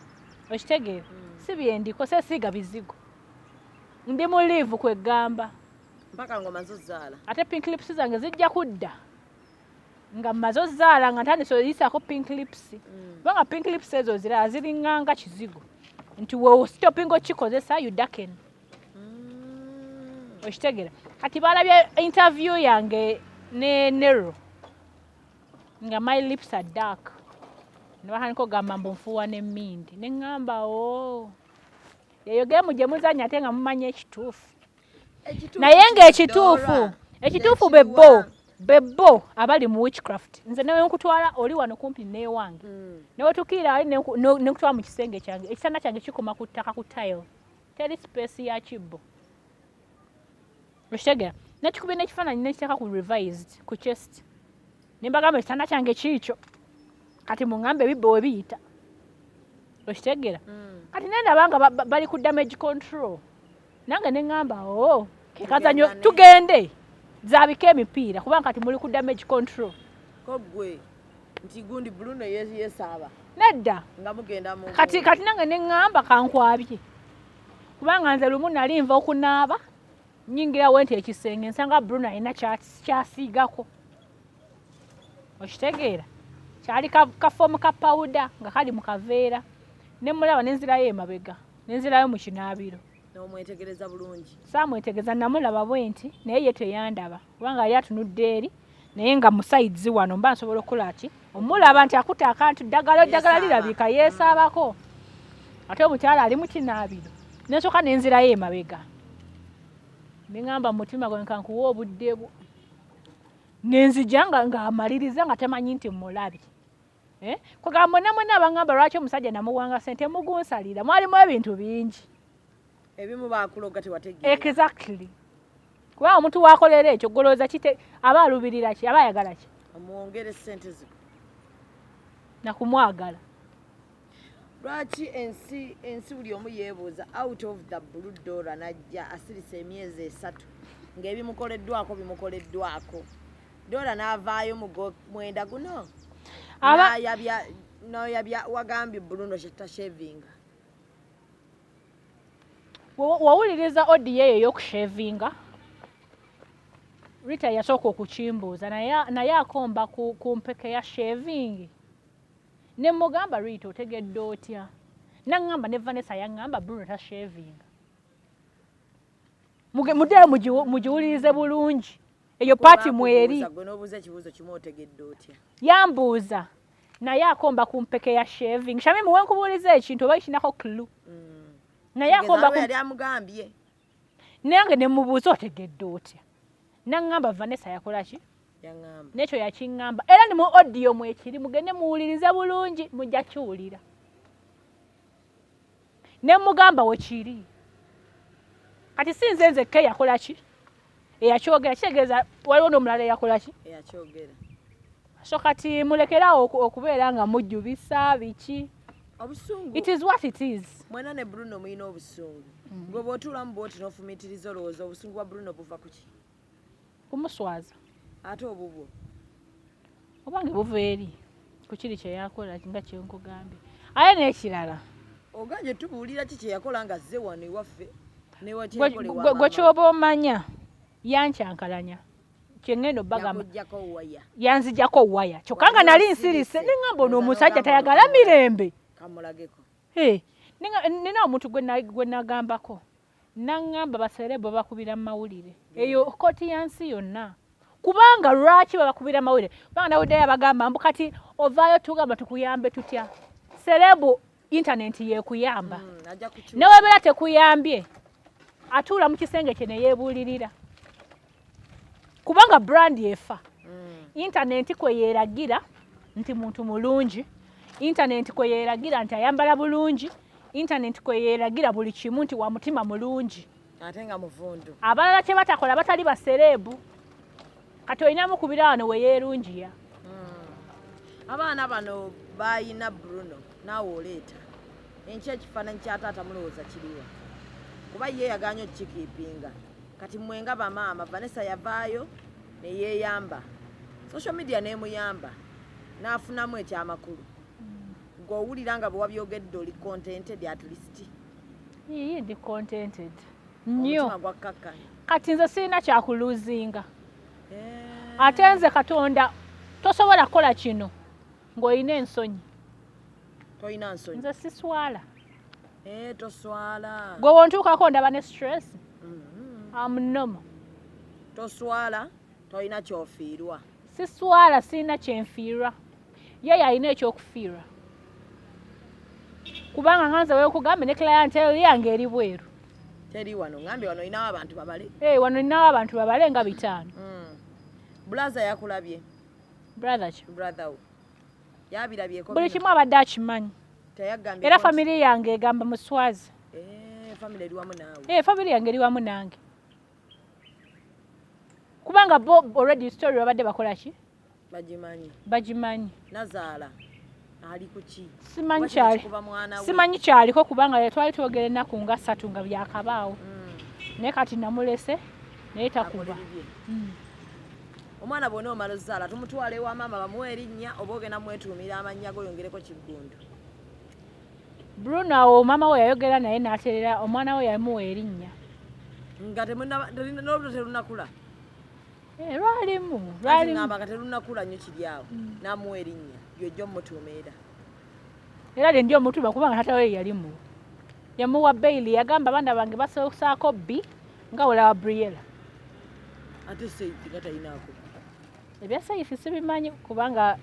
okitegeera, si byendiko, sesiiga bizigo, ndi mu leave kwegamba. Mpaka ng'omaze ozaala. Ate pink lips zange zijja kudda nga mmaze ozaala, nga ntandise oyisaako pink lips, kubanga pink lips ezo zirala ziriŋŋanga kizigo nti we stopinga okikozesa, you darken. Okitegeera? Kati balabye interview yange ne Nero nga my lips are dark, ne batandika okugamba mbu nfuuwa n'emmindi, ne ŋŋamba, o eyo game gye muzannya ate nga mumanyi ekituufu. Ekituufu Naye kiri ng'ekituufu, Dora. ekituufu, Nekiriwa. bebbo abali mu witchcraft. Nze newe nkutwala, oli wano kumpi neewange, newetukiira ali nenkutwala mu kisenge kyange, ekitanda kyange kikoma ku ttaka, ku tile, teri space ya kibbo, okitegeera? Nekikubye n'ekifaananyi nekiteeka ku Revised, ku Chest, nembagamba ekitanda kyange kiikyo, kati muŋŋambe ebibbo we biyita, okitegeera? Kati nendaba nga bali ku damage control, nange neŋŋamba, o kekazanyo. Tugendane. Tugende zaabika emipiira, kubanga kati muli ku damage control. Ko gwe nti gundi Bruno yesaaba. Nedda. Nga mugenda mu Kati nange neŋŋamba kankwabye, kubanga nze lumu nali nva okunaaba, nyingirawo nti ekisenge nsanga Bruno alina kyasiigako, okitegeera? Kyali kafoomu ka pawuda nga kali mu kaveera. Nemulaba nenzirayo emabega, nenzirayo mu kinaabiro. N'omwetegereza bulungi. Saamwetegereza, namulaba bwe nti, naye ye teyandaba, kubanga yali atunudde eri, naye nga mu sides wano mba nsobola okukola ki, omulaba nti akutte akantu, ddagala, eddagala. Yeesaaba. Lirabika yeesaabako, ate omukyala ali mu kinaabiro. Nensooka nenzirayo emabega, neŋŋamba mu mutima gwe, nkankuwa obudde bwo, nenzija nga ng'amaliriza nga tamanyi nti mulabye. Eh? Kwegamba mwena mwena abaŋŋamba lwaki omusajja namuwanga sente, mugunsalira, mwalimu ebintu bingi. Ebimu bakuloga, tewategeera. Exactly, kubanga omuntu wakolera ekyo, golowooza kite aba alubirira ki, aba ayagala ki? Omwongere sente zo. Nakumwagala. Lwaki ensi buli omu yeebuuza, out of the blue Dora najja asirise emyezi 3 ng'ebimukoleddwako bimukoleddwako, Dora n'avaayo mu 9 guno n'ayabya, wagambye Bruno tashavinga. Wawuliriza audio eyo ey'okushavinga? Rita yasooka okukimbuuza, naye akomba ku mpeke ya shaving. Ne mugamba, Rita, otegedde otya? Naŋŋamba ne Vanessa yaŋŋamba Bruno tashavinga. Muddeyo mugiwulirize bulungi eyo part mweri. Gwe n'obuuza ekibuuzo kimu, otegedde otya? Yambuuza naye akomba ku mpeke ya shaving. Shamimu, wenkubuuliza ekintu oba kinako clue, naye akomba ku yali amugambye. Nange ne mubuuza, otegedde otya? Naŋŋamba Vanessa yakola ki? Yaŋŋamba. N'ekyo yakiŋŋamba, era ni mu audio mwekiri, mugende muwulirize bulungi, mujja kiwulira. Ne mugamba wekiri. Kati si nze nzekka eyakola ki, eyakyogera, kitegeeza waliwo n'omulala eyakola ki? Eyakyogera. So kati mulekerawo okubeera nga mujjubisa biki. Obusungu. It is what it is. Mwena ne Bruno mulina obusungu. Gwe bw'otuulamu bw'oti n'ofumiitiriza, olowooza obusungu bwa Bruno buva ku ki? Kumuswaza. Ate obubwo? Obange buva eri ku kiri kyeyakola, nga kyenkugambye. Aye n'ekirala, Oganje tubuulira ki kye yakola nga azze wano ewaffe? Gwe kyoba omanya yankyankalanya, kyengenda obbagamba. Yakugjako waya. Yanzijjako waya, kyokka nga nali nsirise, neŋŋamba ono omusajja tayagala mirembe. Kamulageko. Hey, nina omuntu gwe nagambako, naŋŋamba baseere bwe bakubira mu mawulire, eyo kooti ya nsi yonna. Kubanga lwaki babakubira mawulire? Kubanga nawuliddeyo abagamba mbu kati ovaayo tugamba tukuyambe tutya? Celeb internet yekuyamba. Newebeera tekuyambye, atuula mu kisenge kye neyeebuulirira, kubanga brand efa. Internet kwe yeeragira nti muntu mulungi, internet kwe yeeragira nti ayambala bulungi, internet kwe yeeragira buli kimu nti wa mutima mulungi, ate nga muvundu. Abalala kye batakola batali ba celeb. Kati olina mukubira wano we yeerungiya. Abaana bano bayina Bruno, naawe oleeta enkya ekifaananyi kya taata mulowooza kiriwa? Kuba ye yaganye okukikeepinga. Kati mmwe nga bamaama, Vanessa yavaayo neyeeyamba, social media n'emuyamba n'afunamu ekyamakulu. Ng'owulira nga bwe wabyogedde oli contented at least? Ii, ndi contented nnyo. Omutima gwakkakkana. Kati nze sirina kyakuluzinga. Ate nze Katonda, tosobola kukola kino ng'olina ensonyi. Tolina nsonyi. Nze siswala. Eh, toswala. Gwe wontuukako ndaba ne stress. Am normal. Toswala, tolina kyofiirwa. Siswala, sirina kyenfiirwa. Ye yalina ekyokufiirwa, kubanga nga nze wekugambe ne clientele yange eri bweru. Teri wano. Ngambye wano olinawo abantu babale. Hey, wano ninawo abantu babale nga 500. Brother yakulabye? Brother ki? Brother wo yabirabyeko? Buli Bino? kimu abadde akimanyi. Teyagambye? Era family yange egamba muswazi. Eh, family eri wamu naawe? Eh, family yange eri wamu nange, kubanga bo already story babadde bakola ki? Bagimanyi. Bagimanyi. Nazaala ali ku ki? Simanyi. Kuba kino Kyali kikuba mwana we. Simanyi kyaliko, kubanga twali twogera ennaku nga 3 nga byakabaawo. Naye kati namulese naye takuba. Akola ebibye. Omwana bwona omala ozaala, tumutwala ewa maama bamuwa erinnya oba ogenda mwetuumira amannya go oyongereko Kiggundu? Bruno awo maama we yayogera naye n'aterera, omwana we yamuwa erinnya. Nga n'olubuto terunakula? Eh, lwalimu. Anti Lwalimu. Ngamba nga terunakula nnyo kiri awo, n'amuwa erinnya lyojja omutuuma era. Era lye ndi omutuuma, kubanga taata we yalimuwa, yamuwa Bailey. Yagamba abaana bange basoosaako B nga olaba Briella. Ate Seithi nga talinaako? Ebya Saithi sibimanyi, kubanga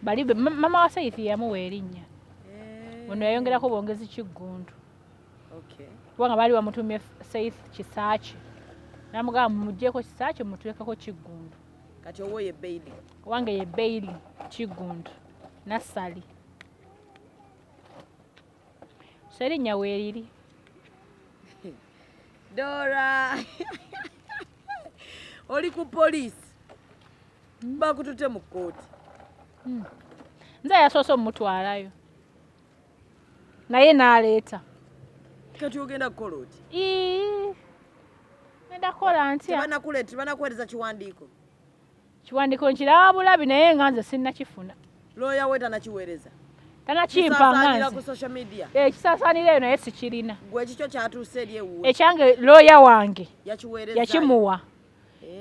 bali mama wa Saithi yamuwa erinnya. Ono yayongerako bwongezi Kiggundu. Kubanga baali bamutumye Saith Kisaaki, namugamba mumugyeko Kisaaki muturekeko Kiggundu. Kati owo ye Bailey? Wange ye Bailey Kiggundu Nassali, so erinnya weeriri. Dora, oli ku poliisi, bakutute mu kkooti. Nze yasoose omutwalayo naye n'aleeta. Kati ogenda kukola oti? Ii, ngenda kukola ntya? Tebanakuweereza kiwandiiko? Kiwandiiko nkiraba bulabi, naye nga nze sinnakifuna. Looya we tanakiweereza? Tanakimpa nga Kisaasaanira nze. ku social media. Eh, kisaasaanira eyo, naye sikirina. Gwe ekikyo kyatuuse eri ewuwe? Ekyange looya wange yakiweereza? Yakimuwa.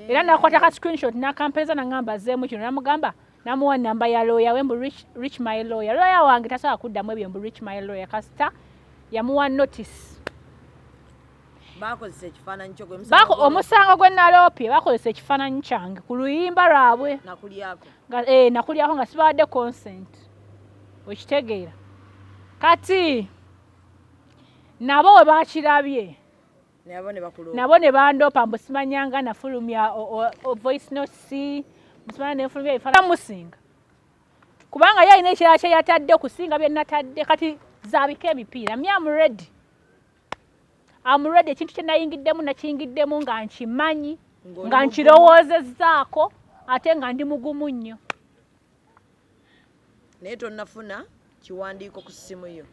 Era nakwata ka screenshot nakampeeza, nangamba azeemu kino. Namugamba, namuwa namba ya lawyer we mbu reach my lawyer. Lawyer wange tasobola kuddamu ebyo mbu reach my lawyer, kasita yamuwa notice. Bakozesa ekifaananyi kyo gwe? Omusango gwe naloopye, bakozesa ekifaananyi kyange ku luyimba lwabwe. Nakulyako. Nga, nakulyako nga sibawadde consent, okitegeera? Kati nabo we bakirabye, nabo ne bakuloopa. Nabo ne bandoopa mbu simanyanga nafulumya voice notes, musimanya nenfulumya ebifaananyi musinga, kubanga ye alina ekirala kye yatadde okusinga bye natadde. Kati zaabika emipiira. Me am ready, am ready. Ekintu kye nayingiddemu, nakiyingiddemu nga nkimanyi, Ng'oli nga mugumu. Nkirowoozezzaako, ate nga ndi mugumu nnyo. Naye tonnafuna kiwandiiko ku ssimu yo?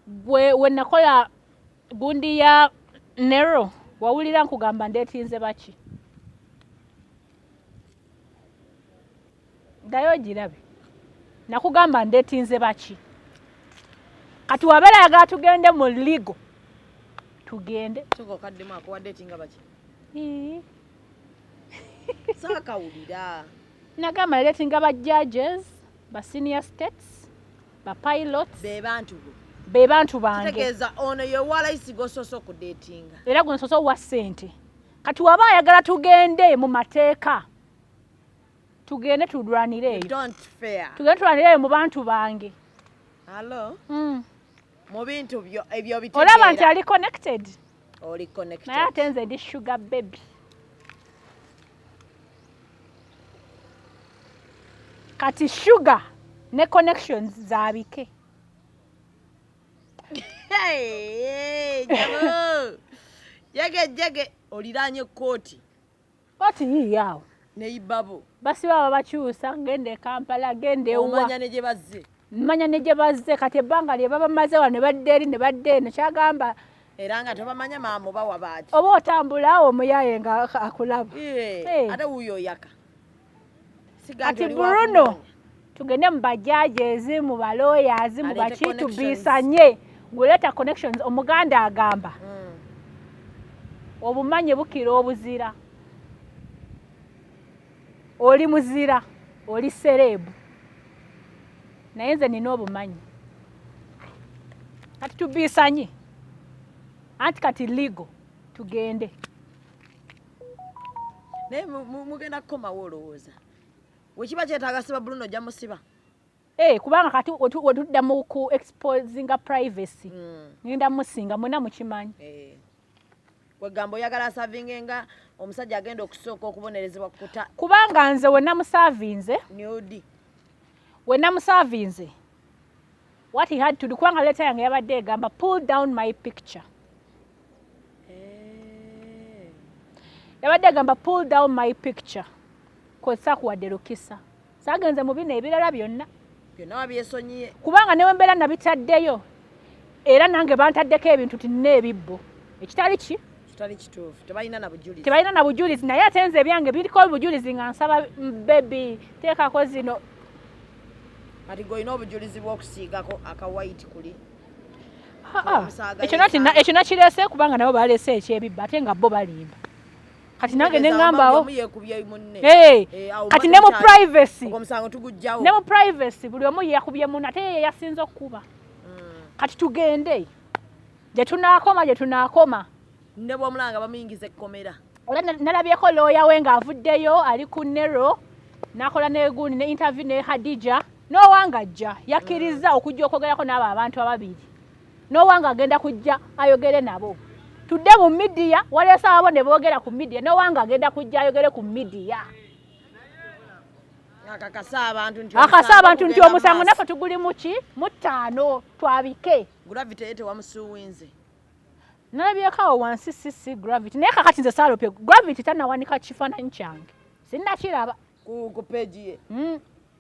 Bwe we nakola gundi ya Nero, wawulira nkugamba ndeetinze baki? Ddayo ogirabe. Nakugamba ndeetinze baki? Kati wabeera yagala tugende mu legal, tugende. Soka okaddemu akuwadde etinga baki? Ii. Saakawulira. Nagamba ndeetinga ba judges, ba senior states, ba pilots. Be bantu bo. Be bantu bange. Kitegeeza ono ye walayisi g'osoose okudeetinga? Era gwe nsoose owa ssente. Kati waba ayagala tugende mu mateeka. Tugende tulwanire You eyo. Don't fear. Tugende tulwanire eyo mu bantu bange. Hello? Mu bintu byo ebyo Olaba nti bitegeera. ali connected. Oli connected. Naye ate nze ndi sugar baby. Kati sugar ne connections zaabike. Hey, jabo. Jege jege oliraanye kkooti Oti yiiyo awo. neyibabo. Basiba babakyusa, genda e Kampala, genda ewa. Omanya ne gye bazze. Manya ne gye bazze. Kati ebbanga lye baba bamaze wano ne badda eri ne badda eno, kyagamba Era nga tobamanya maama oba wabaaki. Oba otambula awo omuyaaye nga akulaba. Eh, ate wuuyo oyaka. Siga nti Kati oli Bruno wakunoonya. tugende mu bajajezi, mu balawyers, mu Aleete baki, connections. tubisanye. Nguleeta connections. Omuganda agamba obumanyi bukira obuzira. Oli muzira, oli serebu, naye nze nina obumanyi. Kati tubisanye anti kati legal tugende. Naye mugenda kukomawo olowooza wekiba kyetaaga siba Bruno ojja musiba? Eh, kubanga kati wetudda mu ku exposinga privacy, ngenda musinga mwena mukimanyi. Eh. Kwegamba oyagala asavinge nga omusajja agenda okusooka okubonerezebwa kuta Kubanga nze wenamusavinze, nude. Wenamusavinze, what he had to do, kubanga letter yange yabadde egamba pull down my picture. Eh. Yabadde egamba pull down my picture, kozesa kuwadde lukisa saagenze mu bino ebirala byonna. Byonna wabyesonyiye. Kubanga newe mbeera nabitaddeyo, era nange bantaddeko ebintu tinina ebibbo ekitali ki Kitali kituufu, tebalina na bujulizi. Tebalina na bujulizi, naye ate nze ebyange biriko obujulizi nga nsaba baby teekako zino. Kati gweolina obujulizi bw'okusiigako akawayiti kuli. Ah, ah. Omusaaga Ekyo nati yeesanga. Ekyo nakireese kubanga nabo baleese ekyebibba ate nga bo balimba. Kati nange ne ŋŋambawo Omu yeekubye munne. Hey, Eh, awo kati mba ne mu temukyali- privacy. Ogwo omusango tugugjawo. Ne mu privacy buli omu yakubye munne ate ye yasinze okukuba. Kati tugende gye tunaakoma, gye tunaakoma. Ne bw'omulanga bamuyingiza ekkomera. Era nalabyeko looya we ng'avuddeyo ali ku Nero n'akola ne gundi ne interview ne Hadija n'owanga ajja yakkiriza okujja okwogerako n'abo abantu ababiri, n'owanga agenda kujja ayogere nabo. Tudde mu media, waleese abo ne boogera ku media, n'owanga agenda kujja ayogere ku media. Akakasa abantu nti Akasa omusango abantu nti gugenda omusango mu naffe maaso. tuguli mu ki, mu ttaano twabike. Gravity ye tewamusuuwinze. Nalabyeko awo wansi sisi Gravity, naye kakati nze saalopye Gravity tannawanika kifaananyi kyange, sinnakiraba. Ku page ye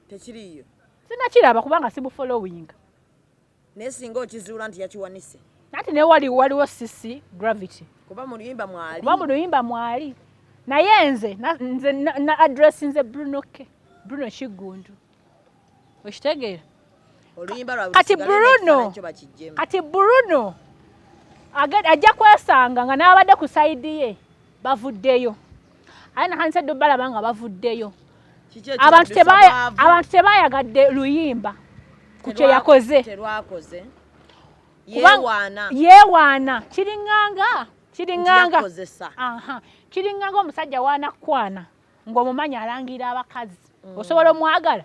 tekiriiyo. Sinnakiraba kubanga simufollowinga. Naye singa okizuula nti yakiwanise. Nati naye waliwo sisi Gravity. Kuba mu luyimba mwali. Kuba mu luyimba mwali, naye nze nze na address nze Bruno K, Bruno Kiggundu, okitegeera? Oluyimba lwabwe Kati lusigale Bruno n'ekifaananyi kyo bakiggyemu. Kati Bruno ajja kwesanga nga n'abadde ku side ye bavuddeyo, aye nakandisa dde balaba nga bavuddeyo. Kiki Abantu ekibaddusa bwavu? Abantu tebayagadde luyimba ku kye yakoze. Terwakoze. Kubanga Yeewaana. Yeewaana kiriŋŋanga kiriŋŋanga Nti yakozesa. Aha, kiriŋŋanga omusajja waanakkwana ng'omumanyi alangira abakazi, osobola omwagala.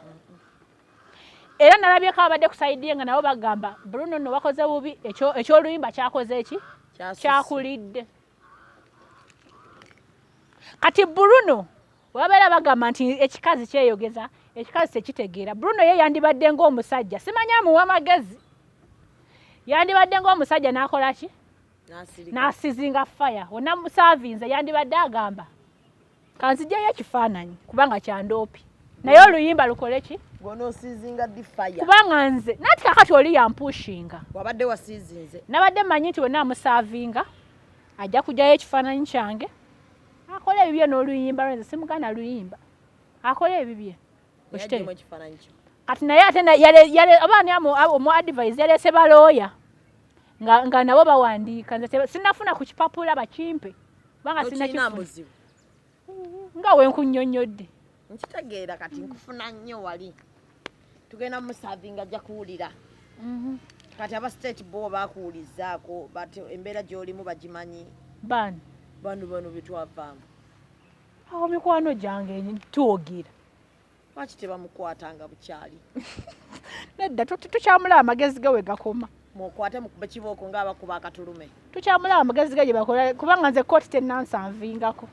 Era nalabyeko abadde ku side ye nga nabo bagamba Bruno nno wakoze bubi, ekyoluyimba kyakoze eki Kyasusse. Kyakulidde. Kati Bruno webabeera bagamba nti ekikazi kyeyogeza, ekikazi tekitegeera. Bruno ye yandibadde ng'omusajja, simanyi amuwa amagezi, yandibadde ng'omusajja n'akola ki? N'asirika. N'asizinga fire onamusaavinze. Yandibadde agamba kanzigyeyo ekifaananyi kubanga kyandoopi, naye oluyimba lukole ki? Gw'onoosiizinga ddi fire? Kubanga nze nati kakati oli yampushinga. Wabadde wasiizinze. Nabadde mmanyi nti wenna amusaavinga ajja kugyayo ekifaananyi kyange akole ebibye n'oluyimba lwe. Nze simugana luyimba, akole ebibye. Naye Okitegeera? aggyemu ekifaananyi kyo. Kati naye ate oba ani omu advise yaleese balooya nga nabo bawandiika. Nze sinnafuna ku kipapula bakimpe kubanga Tokirina sinnakifuna. buzibu. Nga we nkunnyonnyodde. Nkitegeera, kati nkufuna nnyo. Wali tugenda musavinga ajja kuwulira. Kati aba state bo bakuwulizaako but embeera gy'olimu bagimanyi? Baani? Bano betwavaamu. Awo mikwano gyange twogera. Lwaki tebamukwatanga bukyali? Nedda, tukyamulaba amagezi ge we gakoma. Mukwate mukube kibooko ng'abakuba akatulume. Tukyamulaba amagezi ge gye bakola, kubanga nze kooti tennansanvingako.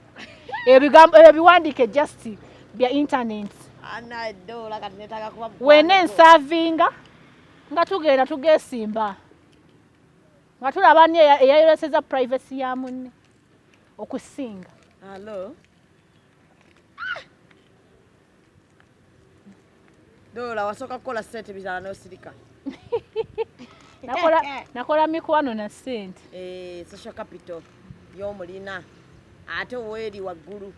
Ebigambo ebyo biwandiike just bya internet. Ana dola kati netaaga kuba wene nsavinga nga tugenda tugesimba nga tulaba ani eyayoleseza privacy ya munne okusinga. Hello. Dola wasooka kukola ssente birala n'osirika. Nakola mikwano na ssente. Eh, social capital y'omulina ate weeri waggulu.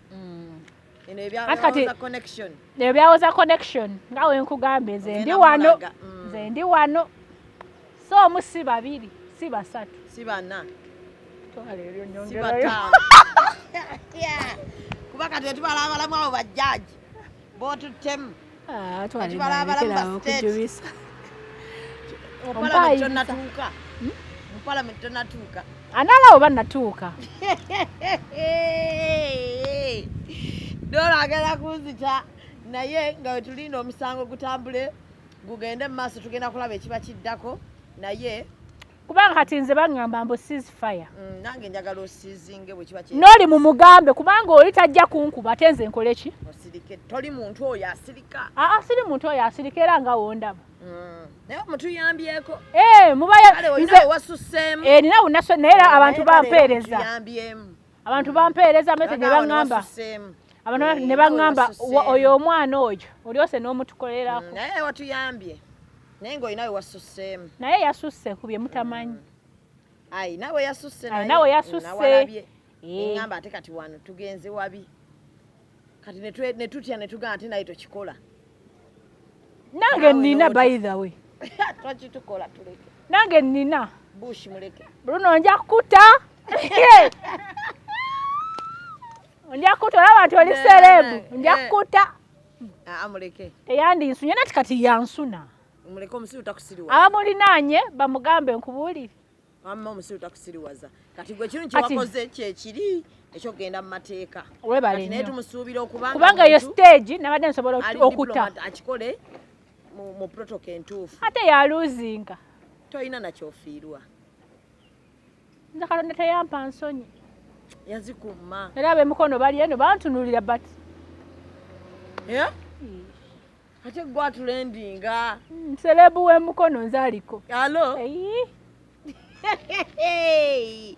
Eno ebyawoza connection. Ebyawoza connection nga we nkugambye nze ndi wano. Nze ndi wano. So omu si babiri, si basatu. Si bana. Twala eryo Si nyongerayo. bataano. Kuba kati etubalaabalamu abo bajjaji b'otuttemu. Ah, twala Etubalaabalamu eryo ba ndekera state. okujubisa. Mu palamenti Ompaayiriza. tonatuuka. Mu palamenti tonatuuka. Anala oba natuuka. Dola agenda kunzita naye nga wetulinda omusango gutambule gugende mu maaso tugenda kulaba ekiba kiddako naye kubanga kati nze baŋŋamba mbu ceasefire. Nange njagala osiizinge bwe kiba kye N'oli mumugambe kubanga oli tajja kunkuba ate nze nkole ki? Osirike, toli muntu oyo asirika. Aa, siri muntu oyo asirika era nga wondaba. Naye mutuyambyeko. Mubaya Kale olina nze we wasusseemu. Nina we nasu-, naye era abantu Naye kale bampeereza. mutuyambyemu. Abantu bampeereza message ne Bagamba wano baŋŋamba. wasusseemu. Abantu ne Nawe baŋŋamba, wasusseemu. oyo omwana oyo olyose n'omutukolerako. Naye watuyambye. Naye ng'olina we wasusseemu. Naye yasusse ku bye mutamanyi. Ayi, nawe yasusse Ayi, naye. nawe yasusse. Nawalabye. Eŋŋamba ate kati wano tugenze wabi. Kati ne tutya ne tugamba ate naye tokikola. Nange Nawe nnina, n'otya. by the way. Twakitukola tuleke. Nange nnina. Bush muleke. Bruno nja kukuta. Nja kukuta olaba nti oli celeb. Nja kukuta. Aa, muleke. Teyandinsunye nati kati yansuna. Muleke omusiru takusiriwaza. Abamulinaanye bamugambe nkubuulire. Wamma omusiru takusiriwaza. Kati gwe kino Kati kye wakoze kye kiri eky'okugenda mu mateeka. Webale Kati naye nnyo. tumusuubira okubanga Kubanga eyo omuntu stage nabadde nsobola ali okuta. diplomat akikole mu protocol entuufu. Ate yaluuzinga. Tolina nakyofiirwa. Nze Katonda teyampa nsonyi. Yazikuuma. Era ab'emikono bali eno bantunuulira but. Ate gwe atulendinga. Celeb w'emikono nze aliko. Alo? Eyi.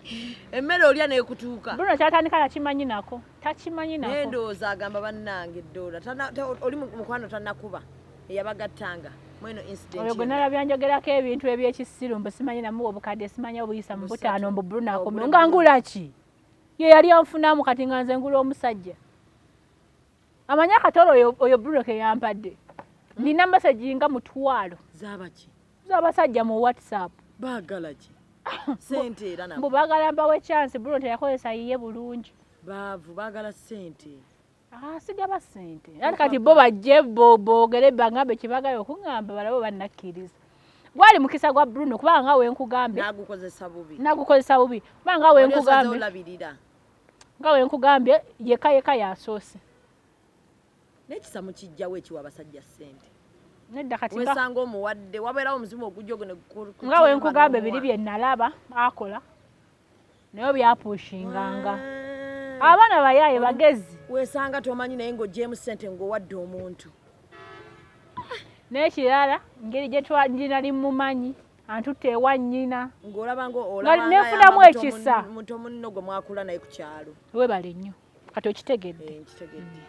Emmere olya n'ekutuuka. Bruno kyatandika takimanyi nako. Takimanyi nako. Naye ndowooza agamba bannange Dora, oli mukwano tannakuba eyabagattanga mweno incident Oyo gwe yonna. nalabye njogerako ebintu eby'ekisiru mbu simanyi namuwa obukadde simanyi obuyisa mu Busatu. butaano mbu Bruno Obule akomyewo. Nga Bruno. ngula ki? Ye yali anfunamu kati nga nze ngula omusajja. Amanyi akatolo oyo Bruno ke yampadde. Nina message nga 5,000. Z'abaki? Z'abasajja mu WhatsApp. Baagala ki? Ssente era nabo. Mbu baagala mbawe chance, Bruno teyakozesa yiye bulungi. Baavu, baagala ssente. Sigaba ssente. Era kati bo bajje boogere bangambe kye baagala okuŋŋamba balabe bannakkiriza. Gwali mukisa gwa Bruno kubanga nga we nkugambye. N'agukozesa bubi. N'agukozesa bubi. Kubanga nga we Oli osazeewo nkugambye. olabirira. Nga we nkugambye yekka yekka y'asoose. N'ekisa mukijjawo ekiwa abasajja ssente. Nedda kati nga Wesanga omuwadde, wabeerawo omuzimu ogujja ogwo ne Nga we nkugambye biri bye nalaba akola. Naye byapushinganga. Abaana bayaaye bagezi. Wesanga tomanyi naye ng'oggyeemu ssente ng'owadde omuntu. N'ekirala ngeri gye nali mumanyi antutte ewa nnyina. Ng'olaba Nga olaba nga neefunamu ayamba ekisa. muto munno gwe mwakula naye ku kyalo. Weebale nnyo. Kati okitegedde. Nkitegedde.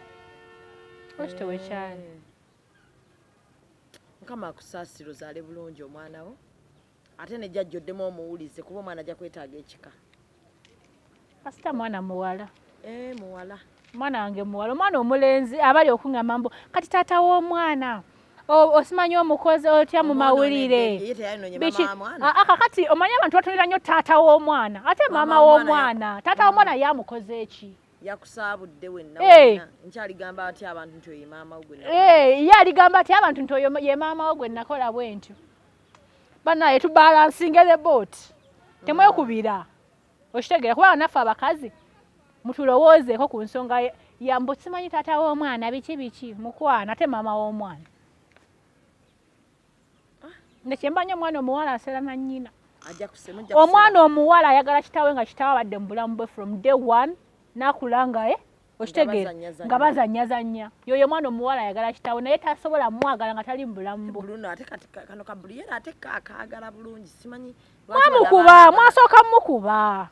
Okitewe wekyali. Mukama akusaasire ozaale bulungi omwana wo. Ate ne jjajja oddemu omuwulize kuba omwana ajja kwetaaga ekika. Kasita mwana muwala. Muwala. Mwana wange muwala. Omwana omulenzi abali okuŋŋamba mbu kati taata w'omwana osimanyi omukozi otya mu Omwana mawulire. ono ye teyayononye Biki? mama wa mwana. Kakati omanyi abantu batunulira nnyo taata w'omwana ate Mama maama w'omwana w'omwana. Taata w'omwana yamukoze ki? Yakusaabudde wenna wenna. Nkyaligamba atya abantu nti oyo ye maama wo gwe nakola? Ye aligamba atya abantu nti oyo ye maama wo gwe nakola bwe ntyo. Bannaye tubalansinge the boat. Temwekubira. Okitegeera kubanga naffe abakazi mutulowoozeeko ku nsonga Yambu simanyi taata w'omwana biki biki, mukwano ate maama w'omwana. Nze kyembanyi omwana omuwala asera na nnyina. Omwana omuwala ayagala kitaawe nga kitaawe abadde mu bulamu bwe from day one n'akula nga okitegeera nga bazanyazanya. Yoyo omwana omuwala ayagala kitaawe naye tasobola mwagala nga tali mu bulamu bwe. Mwamukuba, mwasooka mukuba.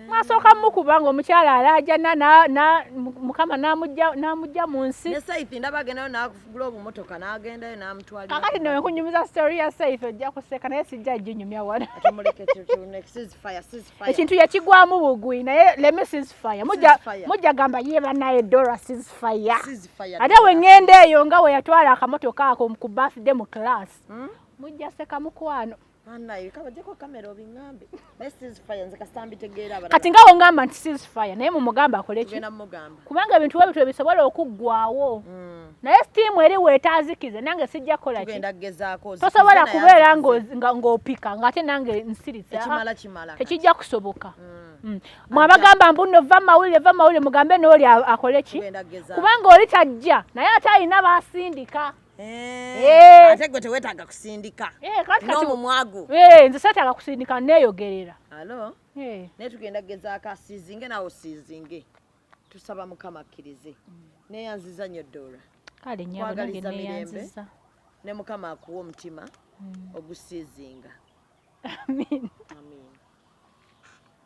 Mwasooka mukuba ng'omukyala alaajana Mukama n'amujja mu nsi. Ne Saifi ndaba agendayo n'agula obumotoka n'agendayo n'amutwalira. Kakati nno nkunyumiza story ya Saifi ojja kuseka naye sijja ginyumya wano. Ekintu yakigwamu bugwi naye let me cease fire. Mujja gamba ye banaye Dora cease fire. Ate we ŋŋenda eyo nga we yatwala akamotoka ako ku birthday mu class. Mujja seka mukwano. Kati nga wongamba nti ceasefire naye mumugamba akole ki? Kubanga ebintu bwe bityo bisobola okuggwawo. Naye sitiimu eri weetaazikize nange sijja kukola ki? Tosobola kubeera ng'opika ng'ate nange nsirise. Tekijja kusoboka. Mwabagamba mbu nno va mawulire, va mawulire, mugambe n'oli akole ki? Kubanga oli tajja naye ate alina baasindika. Ate gwe teweetaaga kusindika n'omumwa gwo. Nze seetaaga kusindika, neeyogerera. Alo, naye tugenda kugezaako asiizinge naawe osiizinge, tusaba Mukama akkirize. Neeyanziza nnyo Dora. Kale nnyabo, nange Nkwagaliza mirembe. neeyanziza. Ne Mukama akuwa omutima ogusiizinga. Amin. Amin.